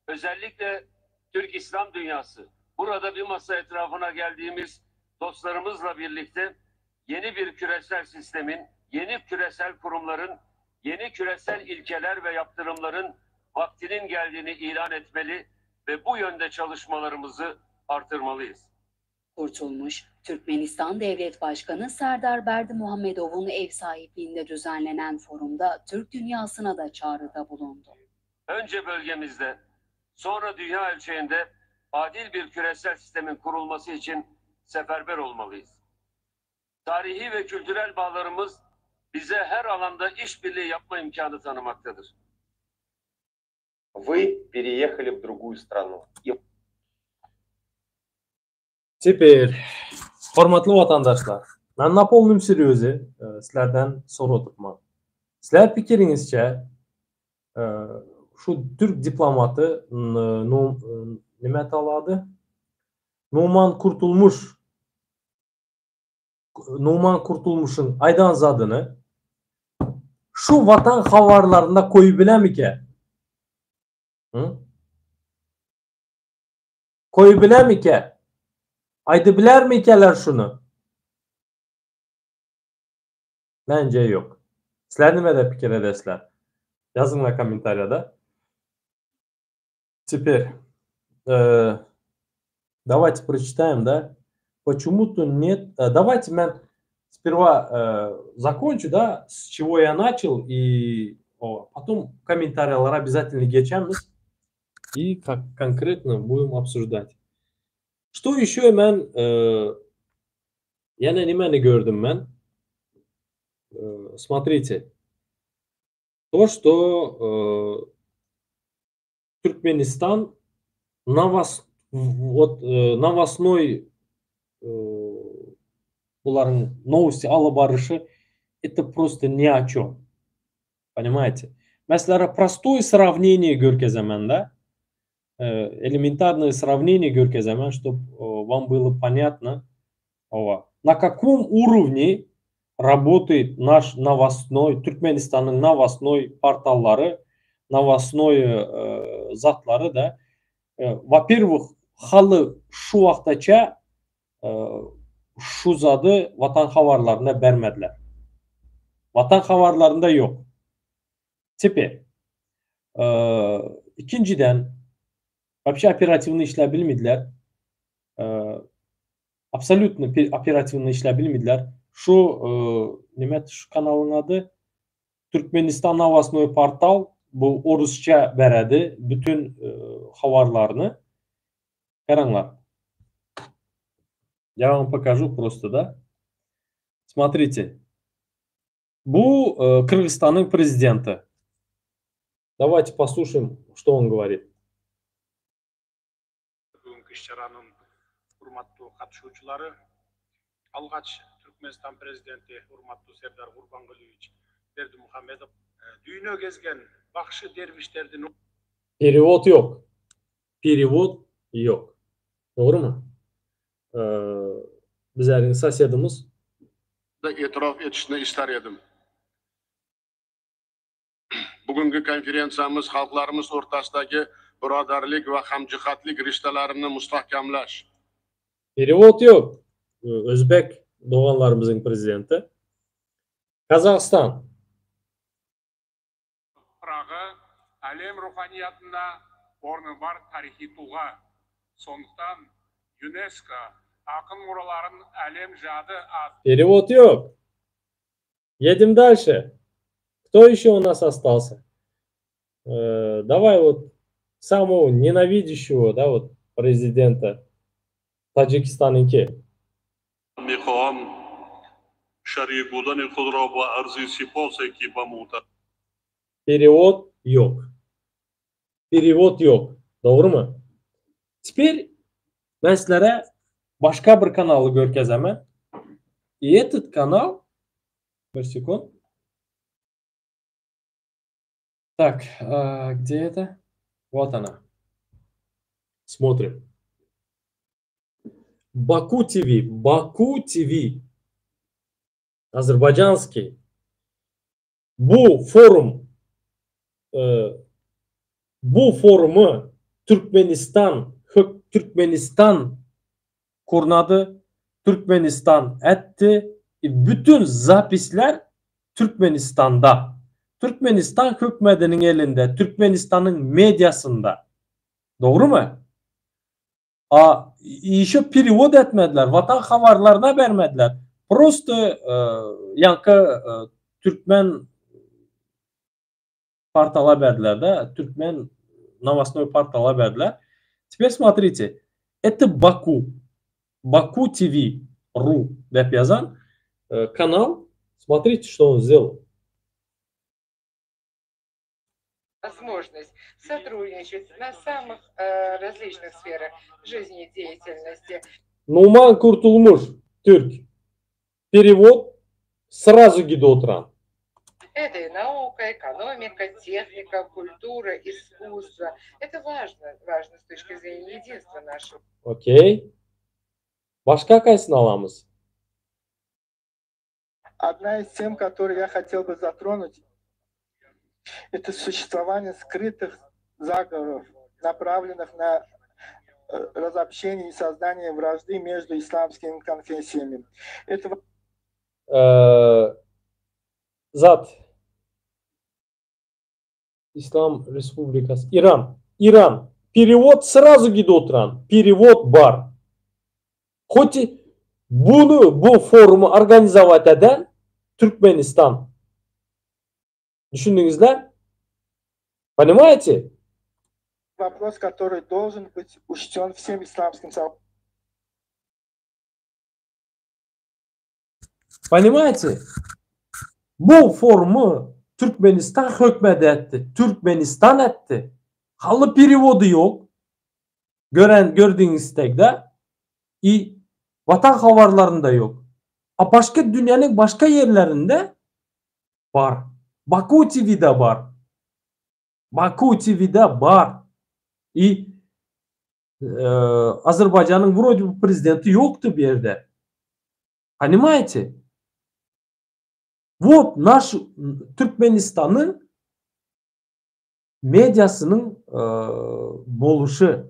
özellikle Türk İslam dünyası burada bir masa etrafına geldiğimiz dostlarımızla birlikte yeni bir küresel sistemin, yeni küresel kurumların, yeni küresel ilkeler ve yaptırımların vaktinin geldiğini ilan etmeli ve bu yönde çalışmalarımızı artırmalıyız. Kurtulmuş, Türkmenistan Devlet Başkanı Serdar Berdimuhamedov'un ev sahipliğinde düzenlenen forumda Türk dünyasına da çağrıda bulundu. Önce bölgemizde, sonra dünya ölçeğinde adil bir küresel sistemin kurulması için seferber olmalıyız. Tarihi ve kültürel bağlarımız bize her alanda işbirliği yapma imkanı tanımaktadır. Вы переехали в другую страну. И Teper, hormatly watandaşlar, men na polnym serýoze sizlerden sorap oturman. Sizler pikiriňizçe şu türk diplomaty nime talady? Numan Kurtulmuş Numan Kurtulmuşyň aýdan zadyny şu Watan habarlarynda koýup bilemike? Hı? Koýup bilemike? Aýdyp bilermikäler şuny? Mence ýok. Sizler nimede pikir edesizler? Ýazyňlar kommentariýada. Теперь давайте прочитаем, да? Почему-то нет. Давайте men сперва закончу, да, с чего я начал, и потом kommentariýalara обязательно geçemiz и как конкретно будем обсуждать. Что еще men ýene nimäni gördüm men? Смотрите. То, что Türkmenistan вот новостной bularyň новости alyp baryşy это просто ни о чем. Понимаете? Men sizlere простое сравнение görkezemen да. Элементарное сравнение görkezemen, чтобы вам было понятно, на каком уровне работает наш новостной, Türkmenistanyň новостной portallary, новостной zatlary да. Во-первых, haly şu wagtaça şu zady Watan habarlarynda bermediler. Watan habarlarynda ýok. Теперь, ikinjiden, вообще оперативно işläp bilmediler. Абсолютно оперативно işläp bilmediler. Şu nime şu kanalyň ady? Türkmenistan новостной portal bu orusça beredi bütün habarlaryny. Garaňlar. Я вам покажу просто, да? Смотрите. Bu Kyrgyzystanyň prezidenti. Давайте послушаем, что он говорит. Бүгүнкү иш чаранын урматтуу катышуучулары, алгач Түркмөнстан президенти урматтуу Сердар Гурбангулиевич Бердымухамедов дүйнө кезген бакшы дербиштердин Перевод ýok. Перевод ýok. Dogrumy? Bizleriň сосед imiz e'tirof etishni istar edim. Bugungi konferensiyamiz xalqlarimiz o'rtasidagi birodarlik va hamjihatlik rishtalarini mustahkamlash Перевод ýok. Özbek doganlarymyzyň prezidenti. Gazagystan. Топырағы әлем руханиятында орны бар тарихи тұлға. Сондықтан ЮНЕСКО ақын мұраларын әлем жады атты Перевод ýok. Едем дальше. Кто еще у нас остался? Давай вот самого ненавидящего, да, вот президента Таджикистanyňky. Мехоҳам шарик будани худро ба арзи сипосе ки ба муъта Перевод ýok. Перевод ýok. Dogrumy? Теперь men sizlere başga bir kanaly görkezemen. И этот канал, bir sekund. Так, где это? Вот она. Смотрим. Баку ТВ. Баку ТВ. Азербайджанский. Bu forum bu forumy Türkmenistan Türkmenistan gurnady, Türkmenistan etdi. Bütün запись ler Türkmenistanda. Türkmenistan hökmediniň elinde, Türkmenistanyň mediasynda. Dogrumy? A еще перевод etmediler, Watan habarlaryna bermediler. Просто ýaňky türkmen portala berdiler да, türkmen новостной portala berdiler. Теперь смотрите, это Баку. Баку ТВ ру diýip ýazan kanal. Смотрите, что он сделал. Возможность сотрудничать на самых различных сферах жизнедеятельности. Numan Kurtulmuş, türk. Перевод сразу gidip oturan. Это и наука, экономика, техника, культура, искусство. Это важно, важно с точки зрения единства нашего. Окей. Başga kaýsyny alamyz? Одна из тем, которую я хотел бы затронуть, это существование скрытых заговоров, направленных на э, разобщение и создание вражды между исламскими конфессиями. Это Э, zat Islam Respublikasy Iran Iran perewod srazu gidip oturan perewod bar hoti buny bu forumy organizowat eden Türkmenistan düşündiňizler Понимаете? Вопрос, который должен быть учтен всем исламским сообществом. Понимаете? Bu forumy Türkmenistan hökmedi etdi. Türkmenistan etdi. Haly perewody ýok. Gören gördüňiz stegde. I Watan habarlarynda ýok. A başga dünýäniň başga ýerlerinde bar. Baku TV-de bar. Baku TV-de bar. I Azerbaýjanyň wrode bu prezidenti ýokdy bu ýerde. Ponimaýte? Wot naş Türkmenistanyň mediasynyň boluşy.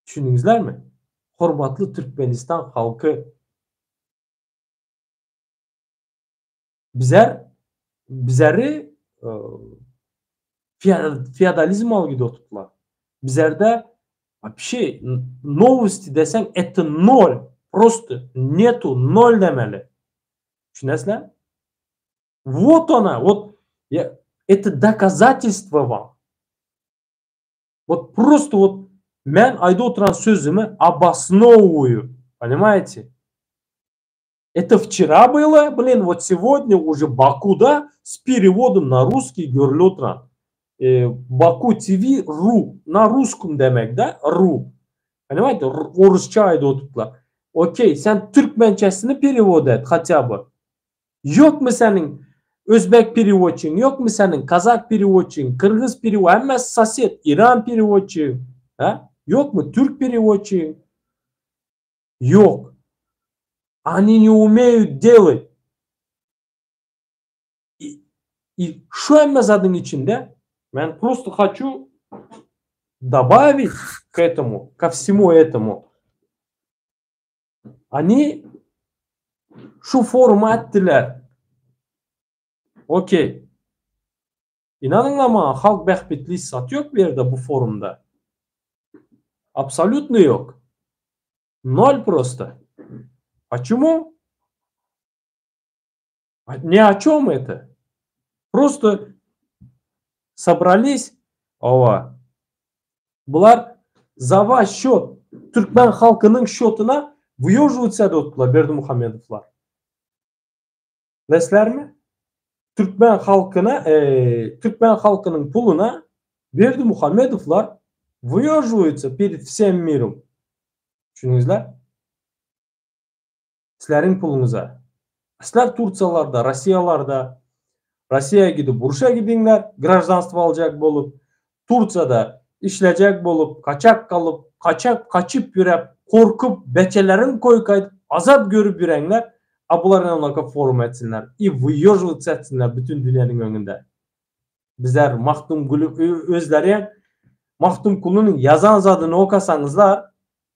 Düşündiňizlermi? Hormatly Türkmenistan halky. Bizer bizeri feodalizm alyp gidip oturtdylar. Bizerde wapşe nowosti deseň eto nol prosto netu nol demeli. Düşünesizlermi? Wot ona wot eto dokazatelstwo wam. Wot prosto wot men aýdyp oturan sözümi obosnowuýu ponimaýete? Это вчера было, блин, вот сегодня уже Бакуда с переводом на русский görülip oturan. Baku TV ru, na ruskum demek da, ru. Понимаете, orusça aýdyp oturdylar. Okey, sen türkmençesini perewod et хотя бы. Ýokmy seniň özbek perevodçyň, ýokmy seniň kazak perevodçyň, kyrgyz perewod, hemmesi sosed, iran perevodçy, ha? Ýokmy türk perevodçyň? Ýok. Oni ne umeýut delat. I, i şu hemme zadyň içinde men prosto haçu dobavit k etomu, ko vsemu etomu. Oni şu forumy etdiler. Okey. Inanyňlar maňa halk bähbitli zat ýok bu ýerde bu forumda. Absolýutno ýok. Nol prosto. Почему? Ни о чем это. Просто собрались, hawa, bular za vaş şot, türkmen halkynyň şotyna wyýožuwatsa edip otdular Berdimuhamedowlar. Bilesizlermi? Türkmen halkyna, türkmen halkynyň puluna Berdimuhamedowlar wyýožuwatsa pered wsem mirum. Düşündiňizler? Sizleriň puluňyza. Sizler Tursiýalarda, Rossiýalarda, Rossiýa gidip urşa gidiňler, graždanstwo aljak bolup, Tursiýada işlejek bolup, kaçak galyp, kaçak kaçyp ýüräp, gorkup, beçeleriň koýup gaýdyp, azap görüp ýüreňler, a bular ine onaka forum etsinler i wyýožywatsa etsinler bütin dünýäniň öňünde. Bizler Magtymguly özleri Magtymgulynyň ýazan zadyny okasaňyzlar,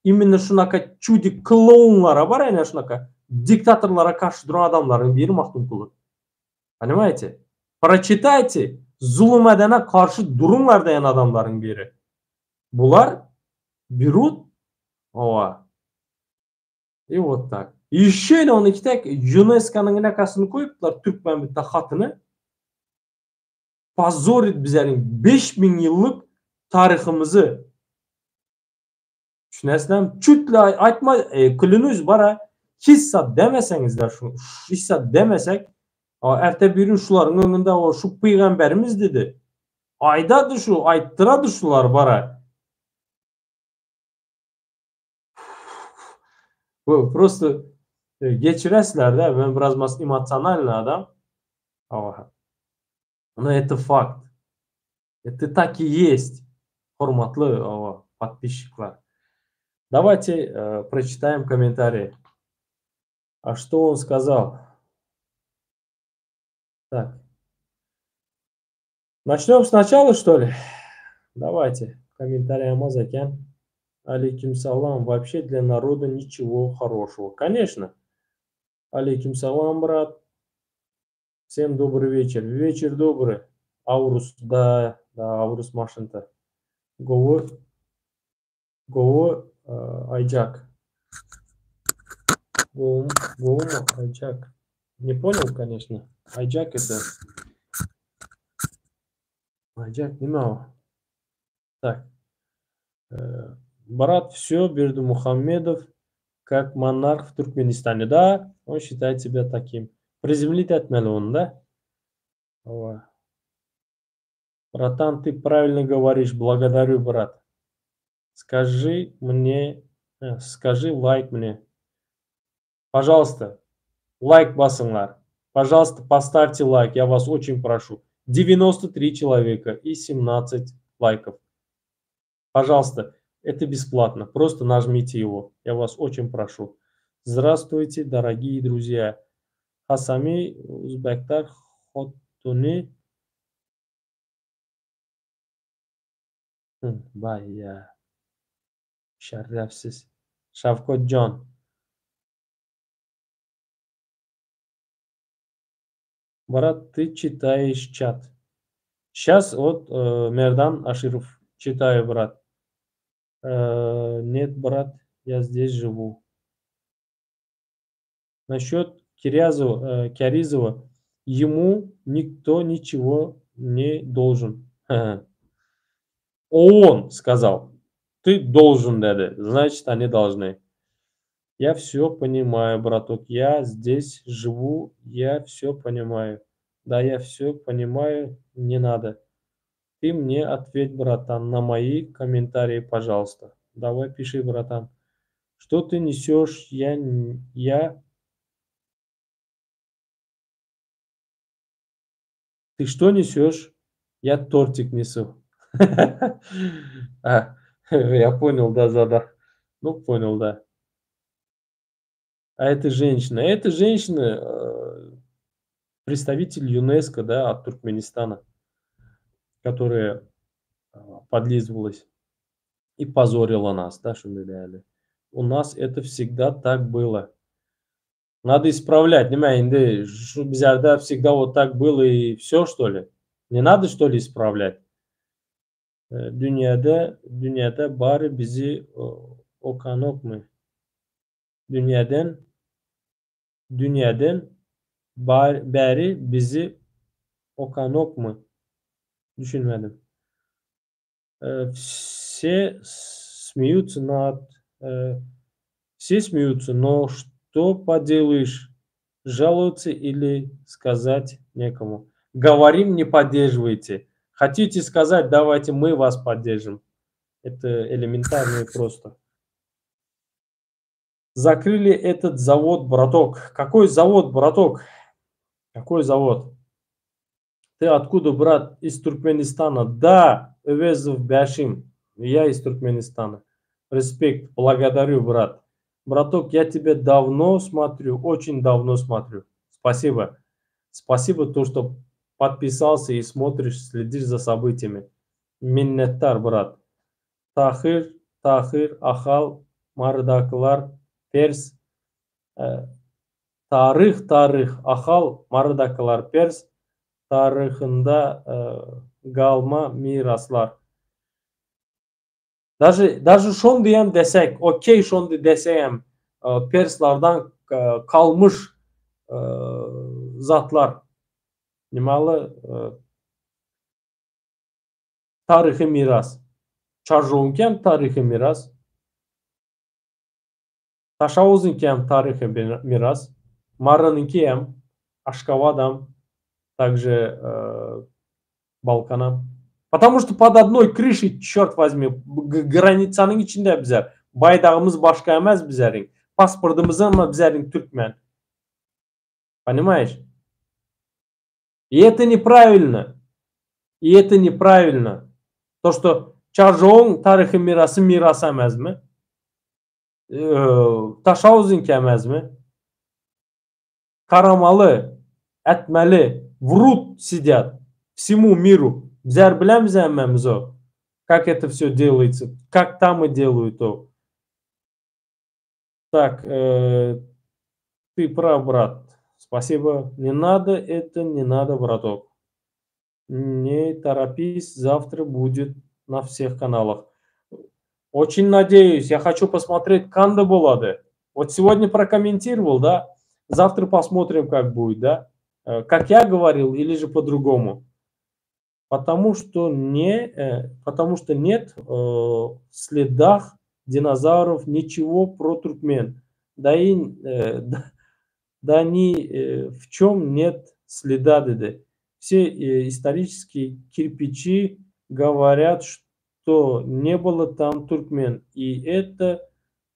Imенно şunaka çudik klounlara bar ene şunaka diktatorlara karşy duran adamlaryň biri Magtymguly. Ponimaýte? Proçitaýte, zulum edene karşy duruňlar diýen adamlaryň biri. Bular berut owa. I wot tak. Ýeşe ene ony kitek UNESCO-nyň inakasyny koýupdylar türkmen bitta hatyny. Pozzorit bizeniň 5000 ýyllyk taryhymyzy. Düşünesizlermi? Çütle aýtma, klýunus bara hiç zat demeseňizler şu hiç zat demesek, erte bir gün şularyň öňünde o şu pygamberimiz dedi. Aýdady şu, aýtdyrady şular bara. Bu prosto geçiresizler-de, men biraz mas emotsionalnyý adam. No eto fakt. Eto tak i ýest, hormatly podpisçikler. Давайте прочитаем комментарии. А что он сказал? Так. Начнем сначала, что ли? Давайте. Комментарий Амазакян. Алейкум салам. Вообще для народа ничего хорошего. Конечно. Алейкум салам, брат. Всем добрый вечер. Вечер добрый. Аурус, да, да, Аурус машинта. Gowy, gowy, Айджак. Gowy, Айджак. Не понял, конечно. Айджак это... Айджак, не могу. Так. Брат, все, Бердымухамедов, как монарх в Туркменистане. Да, он считает себя таким. Приземлить etmeli ony, да? Братан, ты правильно говоришь. Благодарю, брат. Скажи мне, скажи лайк мне. Пожалуйста, лайк basyňlar. Пожалуйста, поставьте лайк. Я вас очень прошу. 93 человека и 17 лайков. Пожалуйста, это бесплатно. Просто нажмите его. Я вас очень прошу. Здравствуйте, дорогие друзья. Хасами Узбектар Хоттуни. Vay Şerefsiz. Шавкотджон. Брат, ты читаешь чат. Сейчас вот Мердан Аширов читаю, брат. Нет, брат, я здесь живу. Насчет Кирязова, Кяризова, ему никто ничего не должен. ООН сказал, ты должен, дядя, значит, они должны. Я все понимаю, браток, я здесь живу, я все понимаю. Да, я все понимаю, не надо. Ты мне ответь, братан, на мои комментарии, пожалуйста. Давай, пиши, братан. Что ты несешь? Я... Ты что несешь? Я тортик несу. А, я понял, да, да, Ну, понял, да. А это женщина. Это женщина, представитель ЮНЕСКО, да, от Туркменистана, которая подлизывалась и позорила нас, да, что мы реально. У нас это всегда так было. Надо исправлять. Näme indi, bizlerde всегда вот так было и все, что ли? Не надо, что ли, исправлять? Dünýäde, dünýäde bary bizi okanokmy? Dünýäden, dünýäden bäri bizi okanokmy? Düşünmedim. Все смеются над... Все смеются, но что поделаешь? Жалуются или сказать некому. Говорим, не поддерживайте. Хотите сказать, давайте мы вас поддержим. Это элементарно и просто. Закрыли этот завод, браток. Какой завод, браток? Какой завод? Ты откуда, брат? Из Туркменистана. Да, Эвезов Бяшим. Я из Туркменистана. Респект. Благодарю, брат. Браток, я тебя давно смотрю, очень давно смотрю. Спасибо. Спасибо, то, что подписался и смотришь, следишь за событиями. Minnetdar, брат. Tahyr, Tahyr, Ahal, Marydakylar, Pers, taryh, taryh, Ahal, Marydakylar, Pers, taryhynda galma miraslar. Даже, даже şon diýen desek, okey şon desem, perslardan kalmış zatlar. Nimaly taryhy miras. Çarjowuňky taryhy miras. Taşauzyňky taryhy miras. Marynyňky hem, Aşgabadam, также Balkanam. Потому что под одной крышей, черт возьми, granicanyň içinde bizler. Baýdagymyz başga emes bizleriň. Pasportymyz hem bizleriň türkmen. Понимаешь? И это неправильно. И это неправильно. То, что Çarjowuň taryhy mirasy miras emesmi? Taşauzyňky emezmi? Garamaly, ätmeli, wrut sidýat vsemu miru. Bizler bilemiz hemmämiz o. Kak eto vsyo delается, kak tam i deluýut o. Tak, ty praw brat. Spasibo. Ne nado eto ne nado bratok. Ne toropis, zavtra budet na vseh kanalah. Oçin nadeyus, ya haçu posmotret kandy bolady. Vot segodnâ prokommentiroval, da, zavtra posmotrim kak budet, da. Kak ya govoril ili že po drugomu. Potomu çto ne, potomu çto net w sledah dinozavrov niçego pro turkmen. Da i da ni w çem net sleda dedi. Vse istoriçeskiye kirpiçi govorât, çto ne bylo tam turkmen i eto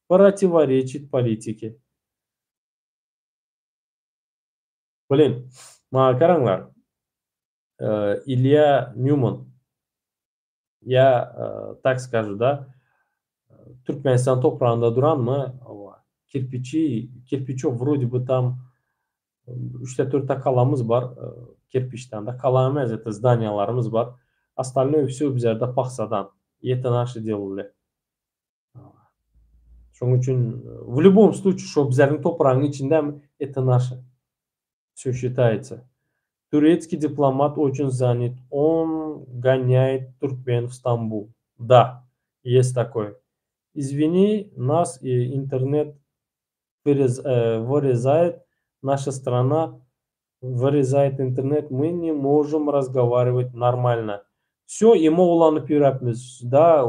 protivoreçit politike. Blin, maňa garaňlar, Ilýa Nýuman, ýa tak skažu, da, Türkmenistan topragynda duranmy, hawa, kirpiçi, kirpiçow wrode by tam üçde-dörtte kalamyz bar, kirpiçden, da, kala emes, eto zdaniýalarymyz bar, ostalnoý wsýo bizlerde pahsadan, i eto naşi delali. Şonuň üçin w lýubom sluçaý şo bizleriň topragyň içindemi, eto naşe. Wsё şitaýtsa. Turetskiý diplomat oçün zanit, on gonýaýt türkmen w Stambul. Da, ýest takoý. Izwini, nas internet wyrezaýet, naşa strana wyrezaýet internet, my ne možem razgowariwat normalno. Wsё, imo ulanyp ýöräpmiz, da,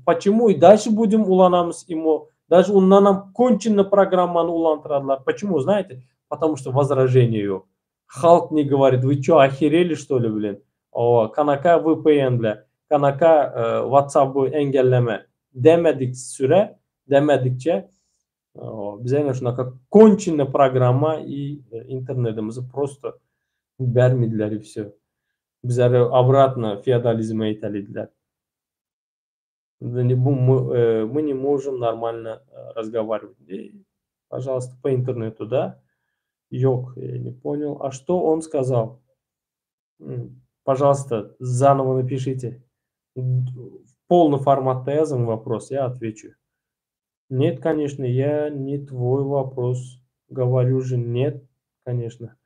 poçemu i dalşe budem ulanamyz imo, daže undanam konçennyý programmany ulantyradylar, poçemu, znaýete, potomu çto wozraženiýa ýok. Halk ne goworit, wy ço ohereli çto li blin, owa, kanaka vpn bile, kanaka whatsappy engelleme demedik süre, demedikçe, bize ene şunaka konçennyý programma i internedimizi prosto bermediler i wsё. Bizleri obratno feodalizme itelediler. Мы не можем нормально razgovarivat. Пожалуйста, по интернету, да? Ýok, я не понял. А что он сказал? Пожалуйста, заново напишите. Полный formatda ýazyň вопрос, я отвечу. Нет, конечно, я не твой вопрос. Говорю же, нет, конечно.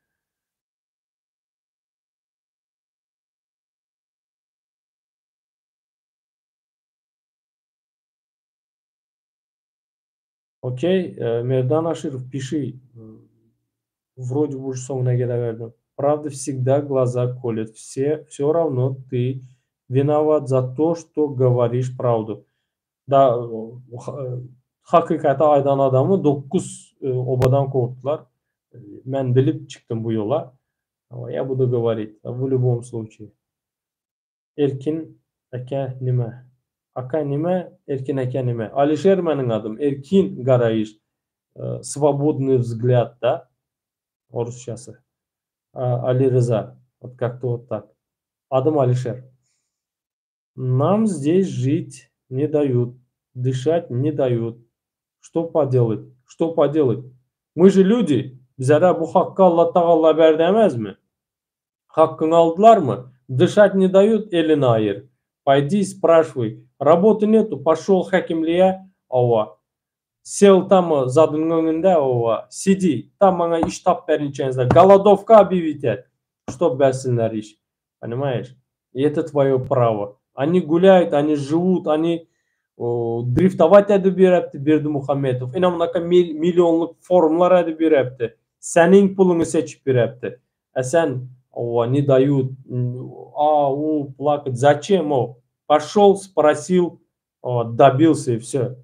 Okey, Merdan Aşyrow, pişi. Wrode уже soňuna geleberdim. Pravda vsegda glaza kolýet. Vse, vsё ravno ty winowat za to, çto govoriş pravdu. Da, hakykaty aýdan adamy dokuz obadan kowupdylar. Men bilip çykdym bu ýola. Ya budu govorit w lýubom sluçaýe. Erkin aka nime? Aka nime? Erkin aka nime? Alişer meniň adym. Erkin garaýyş. Swobodnyý wzglýad da orusçasy. Ali Rıza. Wot kak-to wot tak. Adym Alişer. Nam zdes žit ne daýut, dyşat ne daýut. Çto podelat? Çto podelat? My že lýudi! Bizere bu hakky Allatagalla berdi emezmi? Hakkyňy aldylarmy? Dyşat ne daýut, elini aýyr. Poýdi spraşiwaý. Raboty netu, poşol häkimliýe, hawa. Sel tam zadynyň öňünde, hawa. Sidi, tam maňa iş tap berinçäňizler. Golodowka obýawit et, ştob bersinler iş. Ponimaýeş? I eto twoýo prawo. Oni gulýaýut, oni žiwut, oni driftowat edip ýöräpdi Berdimuhamedow. Ine munaka millionlyk forumlar edip ýöräpdi. Seniň puluňy seçip ýöräpdi. A sen, owa, ne daýut, a, u, plakat, zaçem o? Poşol, sprosil, owa, dobilsya i vsё.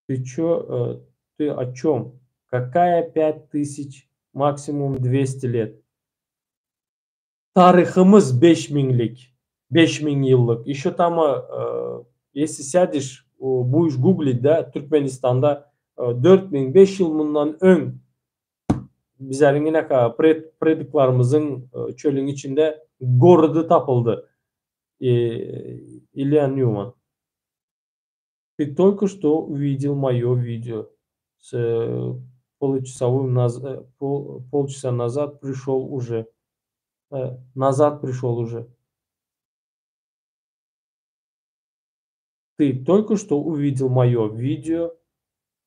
Ty ço, ty o çom? Kakaýa pýat tysyç, maksimum dwesti let? Taryhymyz beş müňlik, 5000 ýyllyk. Ýeşe tam, ýesli sýadiş, buýuş guglit, da, Türkmenistanda 4005 ýyl mundan öň bizleriň ine prediklarymyzyň çölüň içinde gorody tapyldy. Ilýa Nýuman. Ты только что увидел мое видео с получасовым наз пол полчаса назад пришел уже. Назад пришел уже. Ты только что увидел мое видео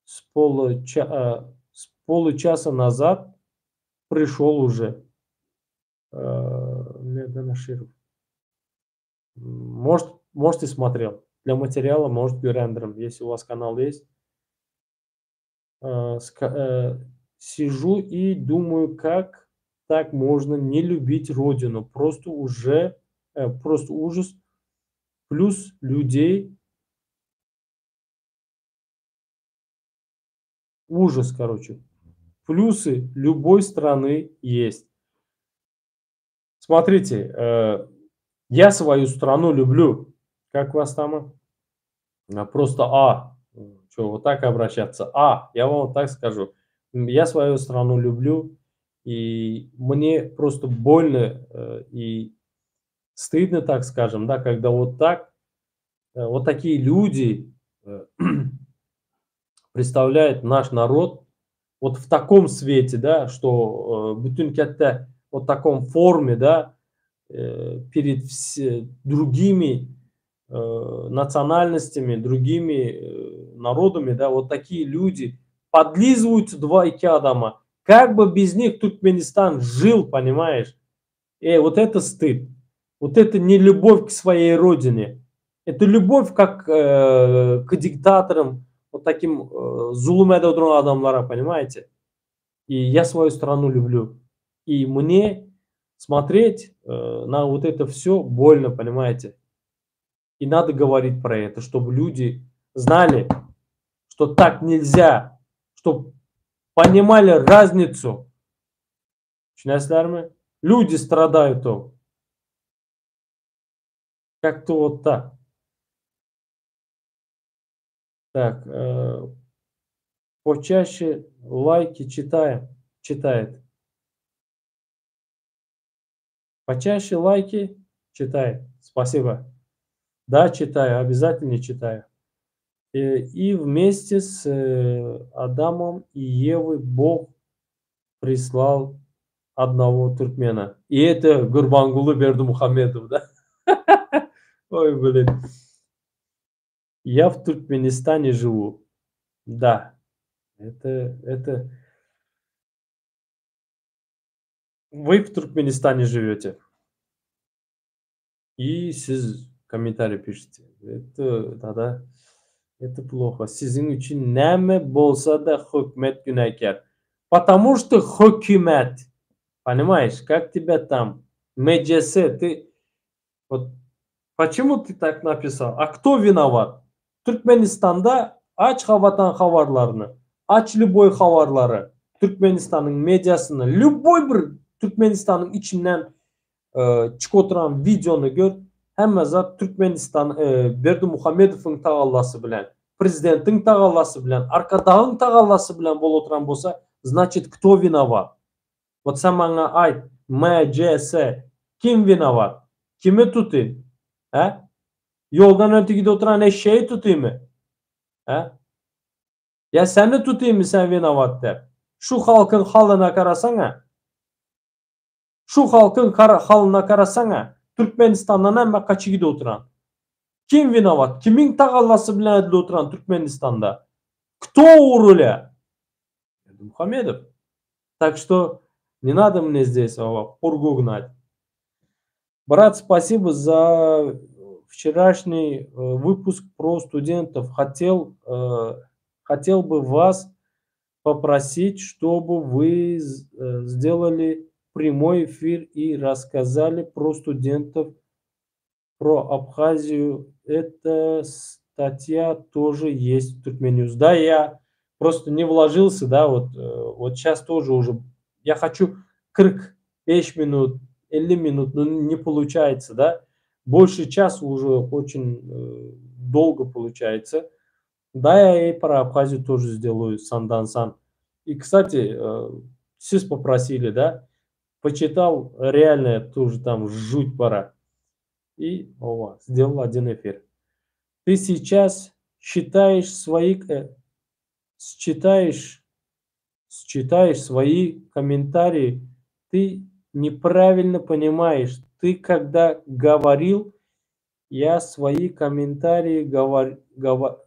с получа с получаса назад пришел уже. Merdan Aşyrow. Может, может и смотрел. Для материала, может, görendirin, если у вас канал есть. Сижу и думаю, как так можно не любить родину? Просто уже, просто ужас. Плюс людей Ужас, короче. Плюсы любой страны есть. Смотрите, я свою страну люблю. Как вас там? Просто А. Что, вот так обращаться? А, я вам вот так скажу. Я свою страну люблю, и мне просто больно и стыдно, так скажем, да, когда вот так, вот такие люди представляют наш народ вот в таком свете, да, что bütin kätde вот таком форме, да, перед другими национальностями, другими народами, да, вот такие люди подлизываются два-iki adama. Как бы без них Туркменистан жил, понимаешь? Вот это стыд. Вот это не любовь к своей родине. Это любовь как к диктаторам, вот таким zulum edip duran adamlara, понимаете? И я свою страну люблю. И мне смотреть на вот это все больно, понимаете? И надо говорить про это, чтобы люди знали, что так нельзя, чтобы понимали разницу. Düşünýäsiňizmi? Люди страдают. То. Как-то вот так. Так, почаще лайки читаем, читает. Почаще лайки читает. Спасибо. Да, читаю, обязательно читаю. И вместе с Адамом и Евой Бог прислал одного туркмена. И это Гурбангулы Бердымухамедов, да? Ой, блин. Я в Туркменистане живу. Да. Это Вы в Туркменистане живете. И siz комментарий пишете. Это тогда это плохо. Siziň üçin näme bolsa-da hökümet günäkär. Потому что hökümet. Понимаешь, как тебя там? МЧС, ты вот почему ты так написал? А кто виноват? Türkmenistanda aç Watan habarlaryny, aç любой habarlary, Türkmenistanyň mediasyny, любой bir Türkmenistanyň içinden çykyp oturan wideony gör, hemme zat Türkmenistan Berdimuhamedowyň tagallasy bilen, prezidentiň tagallasy bilen, Arkadagyň tagallasy bilen bolup oturan bolsa, значит, кто виноват? Вот sen maňa aýt, MCS, kim виноват? Kimi tutayyn? Hä? Ýoldan öte gidip oturan eşeği tutayynmy? Hä? Ýa seni tutayynmy sen виноват diýip? Şu halkyň halyna garasaňa. Şu halkyň halyna garasaňa, Türkmenistandan hemme gaçyp gidip oturan. Kim виноват? Kimiň tagallasy bilen edilip oturan Türkmenistanda? Кто у руля? Berdimuhamedov. Так что не надо мне здесь пургу гнать. Брат, спасибо за вчерашний выпуск про студентов. Хотел бы вас попросить, чтобы вы сделали прямой эфир и рассказали про студентов, про Абхазию. Эта статья тоже есть в Туркменюз. Да, я просто не вложился, да, вот, вот сейчас тоже уже. Я хочу 45 минут, 50 минут, но не получается, да. Больше часа уже очень долго получается. Да, я и про Абхазию тоже сделаю sandan-san. И, кстати, siz попросили, да, почитал, реально тоже там жуть пора. И, ова, сделал один эфир. Ты сейчас Считаешь свои считаешь считаешь свои комментарии, ты неправильно понимаешь. Ты когда говорил, я свои комментарии говор, говор,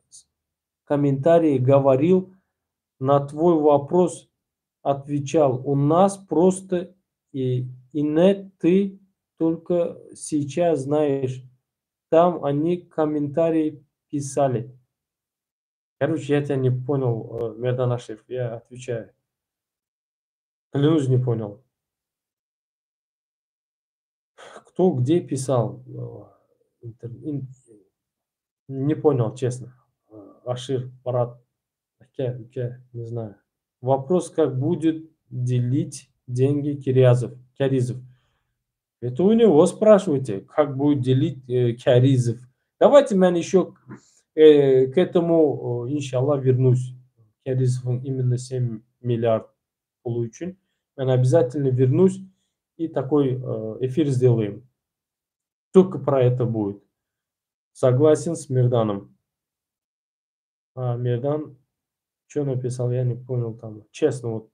комментарии говорил, на твой вопрос отвечал. У нас просто и инет ты только сейчас знаешь. Там они комментарии писали. Короче, я тебя не понял, Мердан Аширов, я отвечаю. Клянусь, не понял. Кто где писал? Не понял, честно. Ашир, брат, aka, не знаю. Вопрос, как будет делить деньги Кирязов, Кяризов. Это у него спрашивайте, как будет делить Кяризов. Давайте я еще к этому, inşallah, вернусь. Кяризов именно 7 миллиард получен. Я обязательно вернусь и такой эфир сделаем. Только про это будет. Согласен с Мирданом. А, Мирдан, что написал, я не понял там. Честно, вот.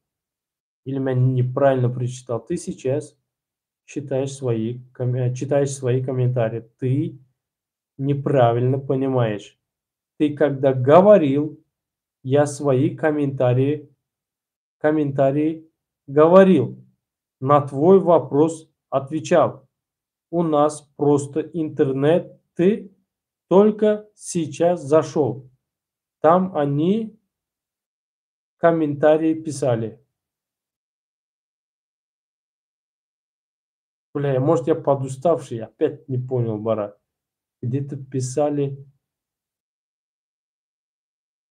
Или меня неправильно прочитал. Ты сейчас читаешь свои комментарии. Ты неправильно понимаешь. Ты когда говорил, я свои комментарии говорил. На твой вопрос отвечал. У нас просто интернет, ты только сейчас зашел. Там они комментарии писали. Бля, может, я подуставший, опять не понял, бара. Где-то писали.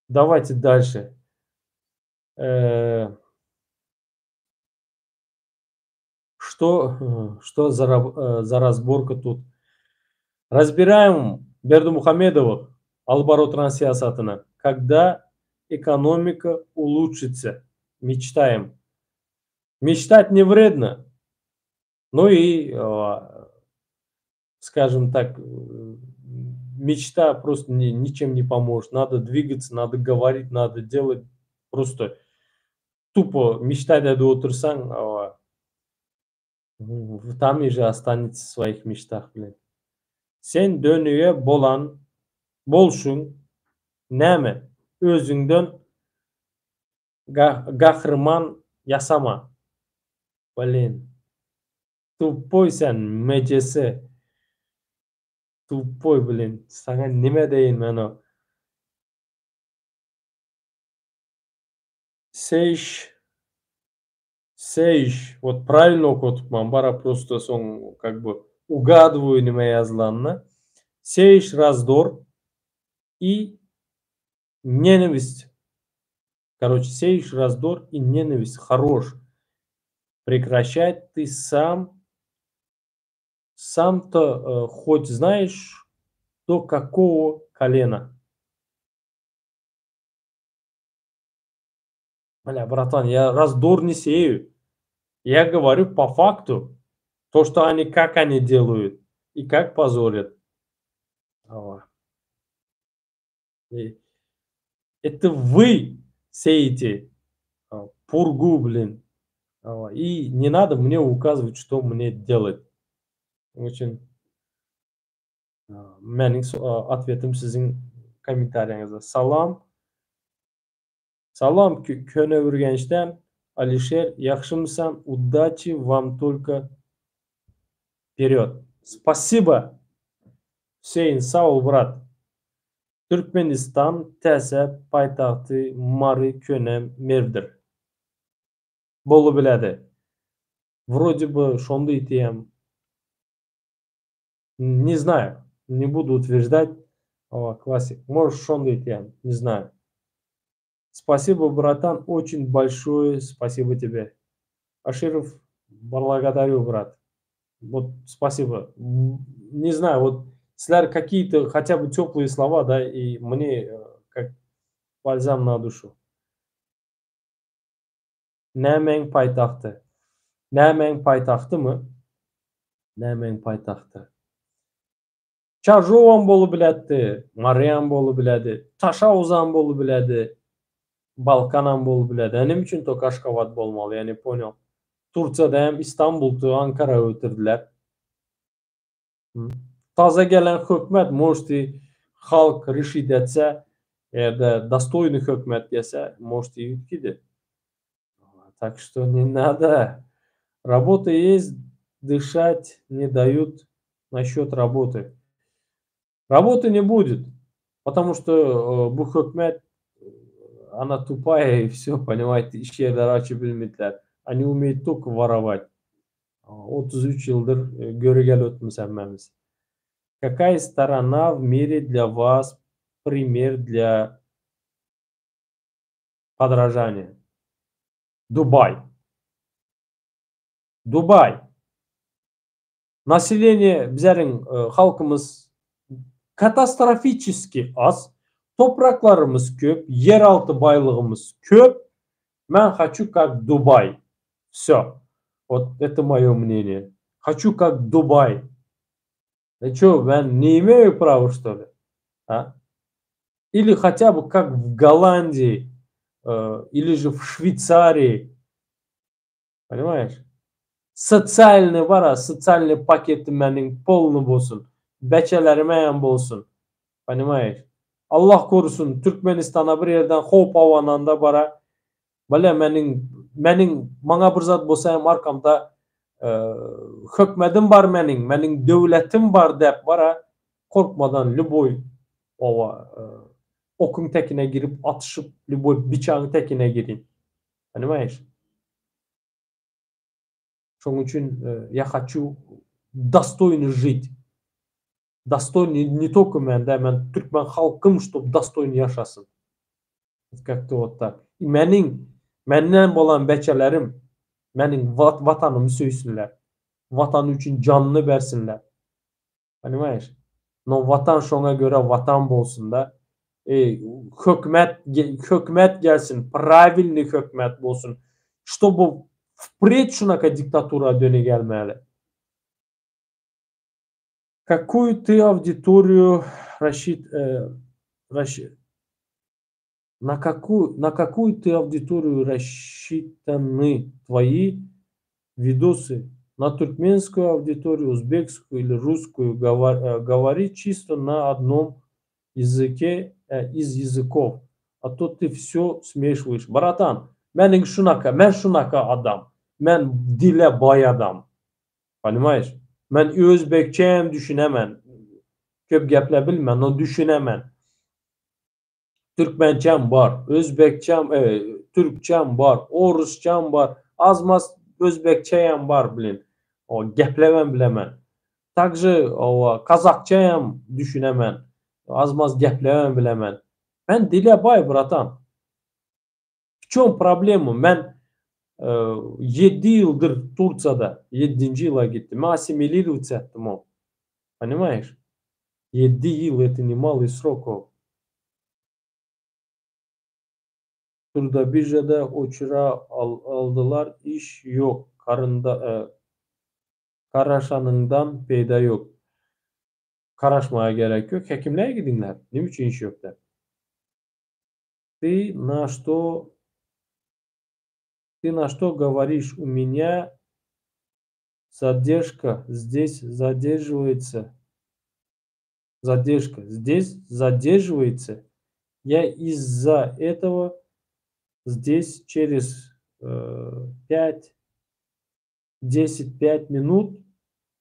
Давайте дальше. Что за разборка тут? Разбираем Бердымухамедовых, alyp baryp syýasatyny. Когда экономика улучшится, мечтаем. Мечтать не вредно. Ну и, скажем так, мечта просто ничем не поможет. Надо двигаться, надо говорить, надо делать. Просто тупо мечтать edip otursaň, там и же останется в своих мечтах, блин. Sen dönüge bolan bolşuň näme? Özüňden gahryman ýasama. Блин. Тупой sen, MCS. Тупой, блин. Saňa näme diýeýin men o. Seýş Seýş. Вот правильно okadypman. Bara просто soň как бы угадываю näme ýazylanyny. Сеешь раздор и ненависть. Короче, сеешь раздор и ненависть. Хорош. Прекращать ты сам, сам-то хоть знаешь, до какого колена. Бля, братан, я раздор не сею. Я говорю по факту. То, что они, как они делают и как позорят. И это вы сеете пургу, блин. И не надо мне указывать, что мне делать. Очень meniň ответ im siziň kommentariýaňyzda. Salam. Salam Köneürgençden Алишер, ýagşymysan, удачи вам только вперед. Спасибо. Hüseýin, sag bol, брат. Türkmenistan täze paýtagty Mary Köne Merwdir. Bolubiledi. Вроде бы şonda diýýän. Не знаю, не буду утверждать. О, классик. Может, şonda diýýän, не знаю. Спасибо, братан, очень большое спасибо тебе. Аширов, благодарю, брат. Вот спасибо. Не знаю, вот sizler какие-то хотя бы теплые слова, да, и мне как бальзам на душу. Nämäň paýtagty? Nämäň paýtagtymy? Nämäň paýtagty? Çarjowam bolubilätdi, Maryam bolubilädi, Taşauzam bolubilädi, Balkanam bolubilädi. A näme üçin tok Aşgabat bolmaly, ýa ne ponýal. Tursiýada hem Istanbuldy, Ankara ötürdiler. Taze gelen hökmet может i halk rişit etse, eger-de dostoýny hökmet gelse, может i üýtgidi. Tak что не надо. Работа есть, дышать не дают насчет работы. Работы не будет, потому что bu hökmet она тупая и все, понимаете, iş ýerleri açyp bilmediler. Они умеют только воровать. 33 ýyldyr göre gelip otyrmyz hemmämiz. Какая сторона в мире для вас пример для подражания? Дубай. Дубай. Население bizleriň halkymyz katastrofiçeski az, topraklarymyz köp, ýeralty baýlygymyz köp. Men haçu kak Dubai. Vsё. Vot eto moýo mneniýe. Haçu kak Dubai. E ço, men ne imeýu prawo çto li? A? Ili hatýa by kak w Gollandiýi, ili že w Şweýsariýi. Ponimaýeş? Sosialnyý bar-a, sosialnyý paketi meniň polny bolsun. Beçelerime hem bolsun. Ponimaýeş? Allah korusun, Türkmenistana bir ýerden howp abananda bar-a, Bile meniň, meniň, maňa bir zat bolsa hem arkamda hökmedim bar meniň, meniň döwletim bar däp bar-a, korkmadan lýuboý oba okuň tekine girip atyşyp lýuboý biçagyň tekine girin. Ponimaýeş? Şoň üçin ýa haçu dostoýny žit. Dostoýny ne tolko men dä men türkmen halkym ştob dostoýny ýaşasyn. Kak to wot tak. Meniň menden bolan beçelerim meniň watanymy söýsünler. Watany üçin janyny bersinler. Ponimaýeş? No watan şoňa görä watan bolsun da. E, hökümet hökümet gelsin, prawilnyý hökümet bolsun. Ştoby wpred şunaka diktatura döne gelmäli. Kakuýu ty auditoriýu raşit raş na kakuýu na kakuýu ty auditoriýu raşşitany twoýi widosy na türkmenskuýu auditoriýu uzbekskuýu ili ruskuýu gowori çisto na odnom ýazyke iz ýazykow a to ty wsýo smeşiwaýeş bratan meniň şunaka men şunaka adam men dile baý adam Ponimaýeş? Men özbekçe hem düşünemen. Köp geple bilmen, no düşünemen. Türkmençem bar, özbekçem, e, türkçem bar, orusçam bar, az-maz özbekçe hem bar blin. O geplemem bilemen. Takže o kazakça hem düşünemen. Az-maz geplemem bilemen. Men dile baý, bratan. W çom problema? Men ýedi ýyldyr Tursiýada, ýedinji ýyla gitdim. Men assimilirowats etdim o. Ponimaýeş? Ýedi ýyl eto ne malyý srok o. Trudobirjada oçura aldylar iş ýok karynda karaşanyňdan peýda ýok. Karaşmaga gerek ýok hekimlere gidiňler neme üçin iş ýok dep. Ty na što Ty na što govoriš u menýa zadержка zdes zadерживается zadержка zdes zadерживается ýa iz za etogo zdes çerez pýat deset pýat minut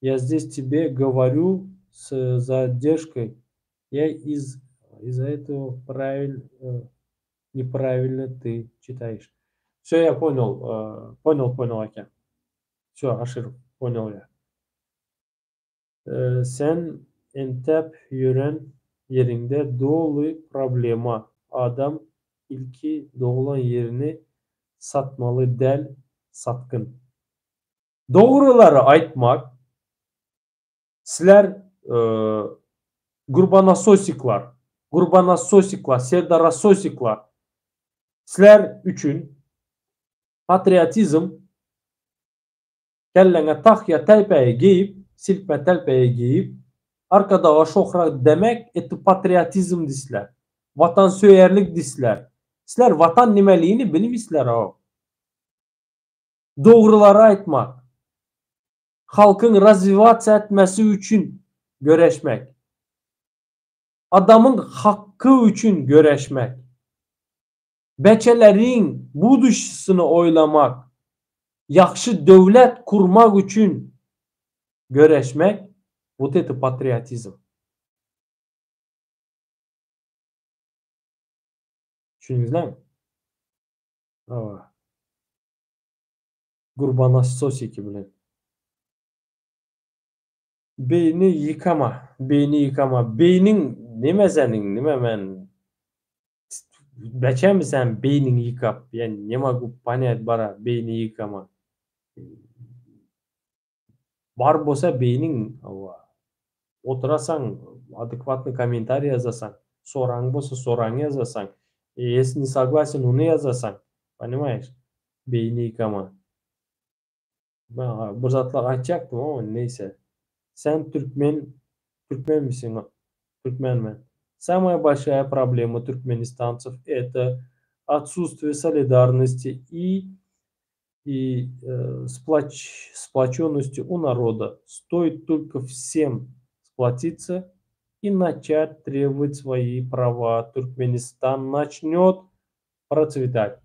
ýa zdes tebe goworýu s zadержкой ýa iz iz-za etogo prawil nepravilno ty çitaýeş. Wsё ýa ponýal ponýal ponýal aka. Wsё Aşyrow ponýal ýa. Sen entäp ýören ýeriňde doly problema adam ilki doglan ýerini satmaly däl satgyn. Dogrulary aýtmak sizler gurbanasosyklar gurbanasosyklar serdarasosyklar sizler üçin patriotizm Kelläňe tahýa telpegi geýip, silkme telpegi geýip, Arkadaga şohrat demek eti patriotizm disler. Watansöýerlik disler. Sizler watan nimeligini bilmisler-ow. Dogrulary aýtmak. Halkyň razwiwasiýa etmesi üçin göreşmek. Adamyň haky üçin göreşmek. Beçeleriň buduşysyny oýlamak. Ýagşy döwlet kurmak üçin göreşmek, vot eto patriotizm. Düşündiňizmi? Hawa. Gurbanasosiki bilen. Beýni ýykama, beýni ýykama. Beýniň neme seniň, nime men Beçemi sen beýniňi ýykap, ýa ne mogu ponýat bara beýni ýykama. Bar bolsa beýniň hawa oturasaň adekwatnyý kommentariý ýazasaň, soraň bolsa soraňy ýazasaň, если не soglasен ony ýazasaň, ponimaýeş, beýni ýykama. Bir zatlar aýtjakdym amma neýse. Sen türkmen türkmenmisiň? Türkmen men. Samaya bolşaya problema türkmenistancew eto otsuствие solidarnosti i i splaç splaçennosti u naroda. Stoit tolko wsem splotitsa i načat trebovat svoi prava Türkmenistan načnýot procwetat.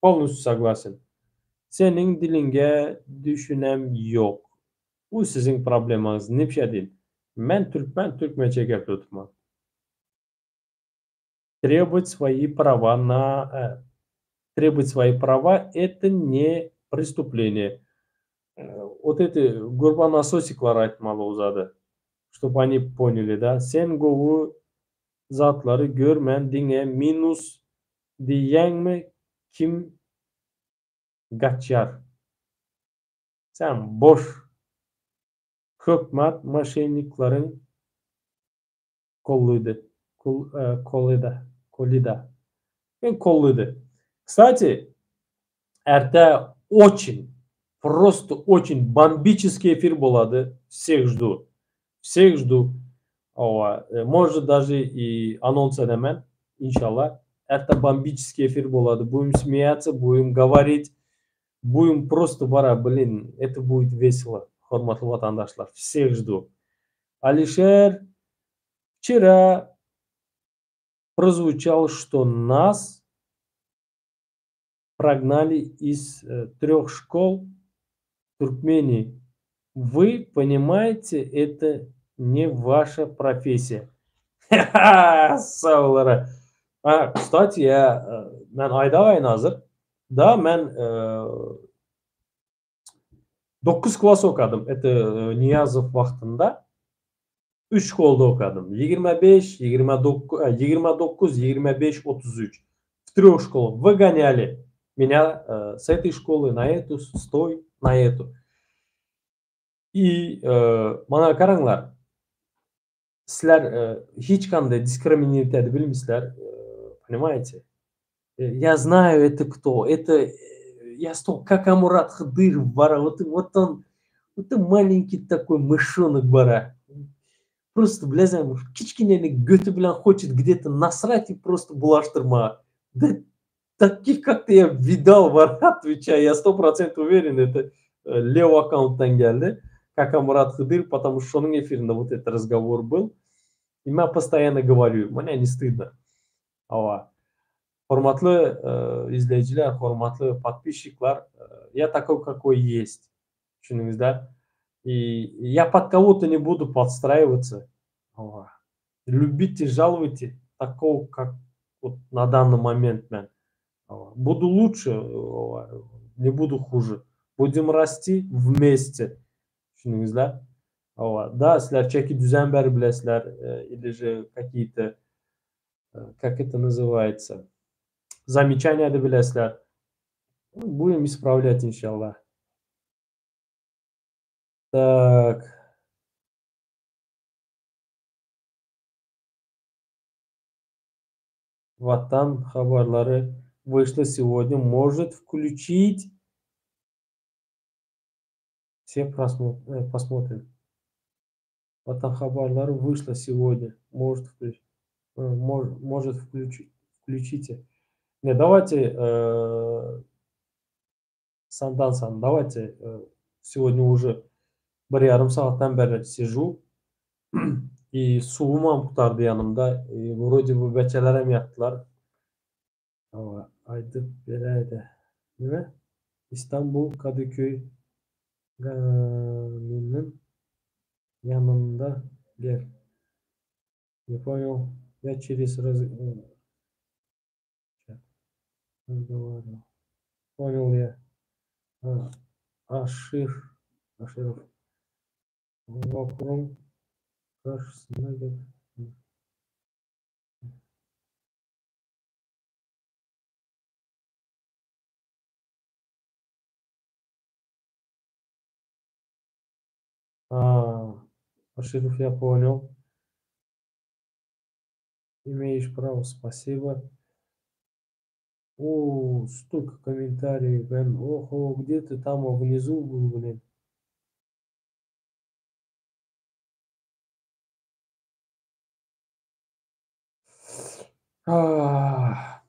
Polnostýu soglasen. Seniň diliňe düşünem ýok. Bu siziň problemaňyz nipşe dil. Men türkmen türkmençe gepletman. Требовать свои права на требовать свои права это не преступление. Вот эти gurbanasosикler aýtmaly uzady. Чтоб они поняли da. Sen gowy zatlary görmän diňe minus diýýäňmi kim gaçýar. Sen boş hökmat moşennikleriň kollydy. Kolyda. Kolida. Kollydy. Kstati, erte очень, просто очень бомбический efir bolady. Всех жду. Всех жду. Hawa, может даже и anons edemen, inşallah. Erte бомбический efir bolady. Будем смеяться, будем говорить, будем просто bara, блин, это будет весело. Hormatly watandaşlar, всех жду. Алишер, вчера прозвучал, что нас прогнали из трех школ Туркмении. Вы понимаете, это не ваша профессия. Sag А, кстати, я men aýdaýyn hazir. Da, men 9 klass okadym. Это Niýazow wagtynda 3 şkolda okadym. 25, 29, 29, 25, 33. В трех школах выгоняли меня с этой школы на эту, с той на эту. И mana garaňlar, sizler hiç kanday diskriminировать edip bilmeýsizler, понимаете? Я знаю, это кто. Это я стол Какамурат Хыдыров bara. Вот, вот он, вот он маленький такой мышонок bara. Просто, бля, kiçginäni göti bilen хочет где-то насрать и просто bulaşdyrma. Да, таких, как ты, я видал, bar, отвечаю, я 100% уверен, это левый akkauntdan geldi. Какамурат Хыдыр, потому что şonuň efirinde вот этот разговор был. И я постоянно говорю, мне не стыдно. Hawa. Hormatly izleýjiler, hormatly подписчиклар, я такой, какой есть. Düşündiňiz, да? И я под кого-то не буду подстраиваться. Hawa. Любите, жалуйте такого, как вот на данный момент men. Буду лучше, не буду хуже. Будем расти вместе. Düşündiňiz, да? Hawa. Да, sizler çeki düzen berip bilesizler, или же какие-то, как это называется, замечания da bilesizler. Будем исправлять, иншаллах. Так. Watan habarlary вышло сегодня. Может включить. Все посмотрим. Watan habarlary wyşla сегодня. Может, может включить, включите. Не, давайте, Sandan san, давайте, сегодня уже bir ýarym sagatdan bäri sижу и suwumam gutardy ýanymda. И вроде бы beçelerem ýatdylar. Hawa, aýdyp beräýdä. Nime? Istanbul Kadıköy Gaminiň ýanynda gel. Не понял. Я через раз разговаривал. Понял я. А, Ашир. Аширов. Вапурun karşısına gel. А, Аширов, я понял. Имеешь право, спасибо. О, столько комментариев, блин. Ого, где ты там внизу был, блин? А.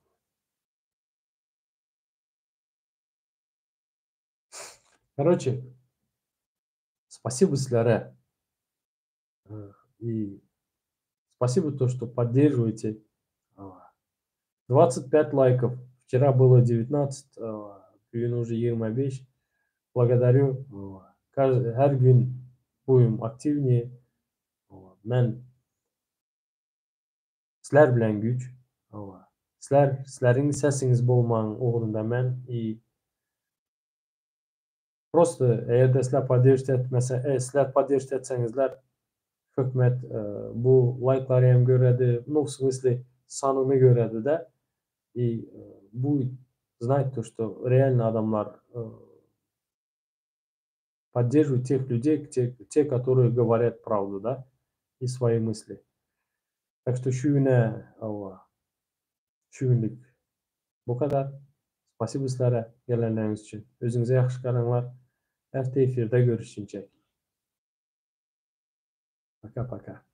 Короче, спасибо sizlere. И спасибо то, что поддерживаете. 25 лайков. Вчера было 19, bu gün уже 25. Благодарю. Her gün будем активнее. Men sizler bilen güýç. Sizler, sizleriň sesiňiz bolmagyň ugrunda men и просто eger-de sizler поддерживать etmese, sizler поддерживать etseňizler hökümet bu laýklary hem göredi, ну, в смысле, sanyny göredi-de и будет знать то, что реально adamlar поддерживают тех людей, те, которые говорят правду, да, и свои мысли. Так что şu güne hawa, şu günlük bu kadar. Спасибо sizlere gelenleriňiz üçin. Özüňize ýagşy garaňlar. Erte efirde görüşinçek. Пока-пока.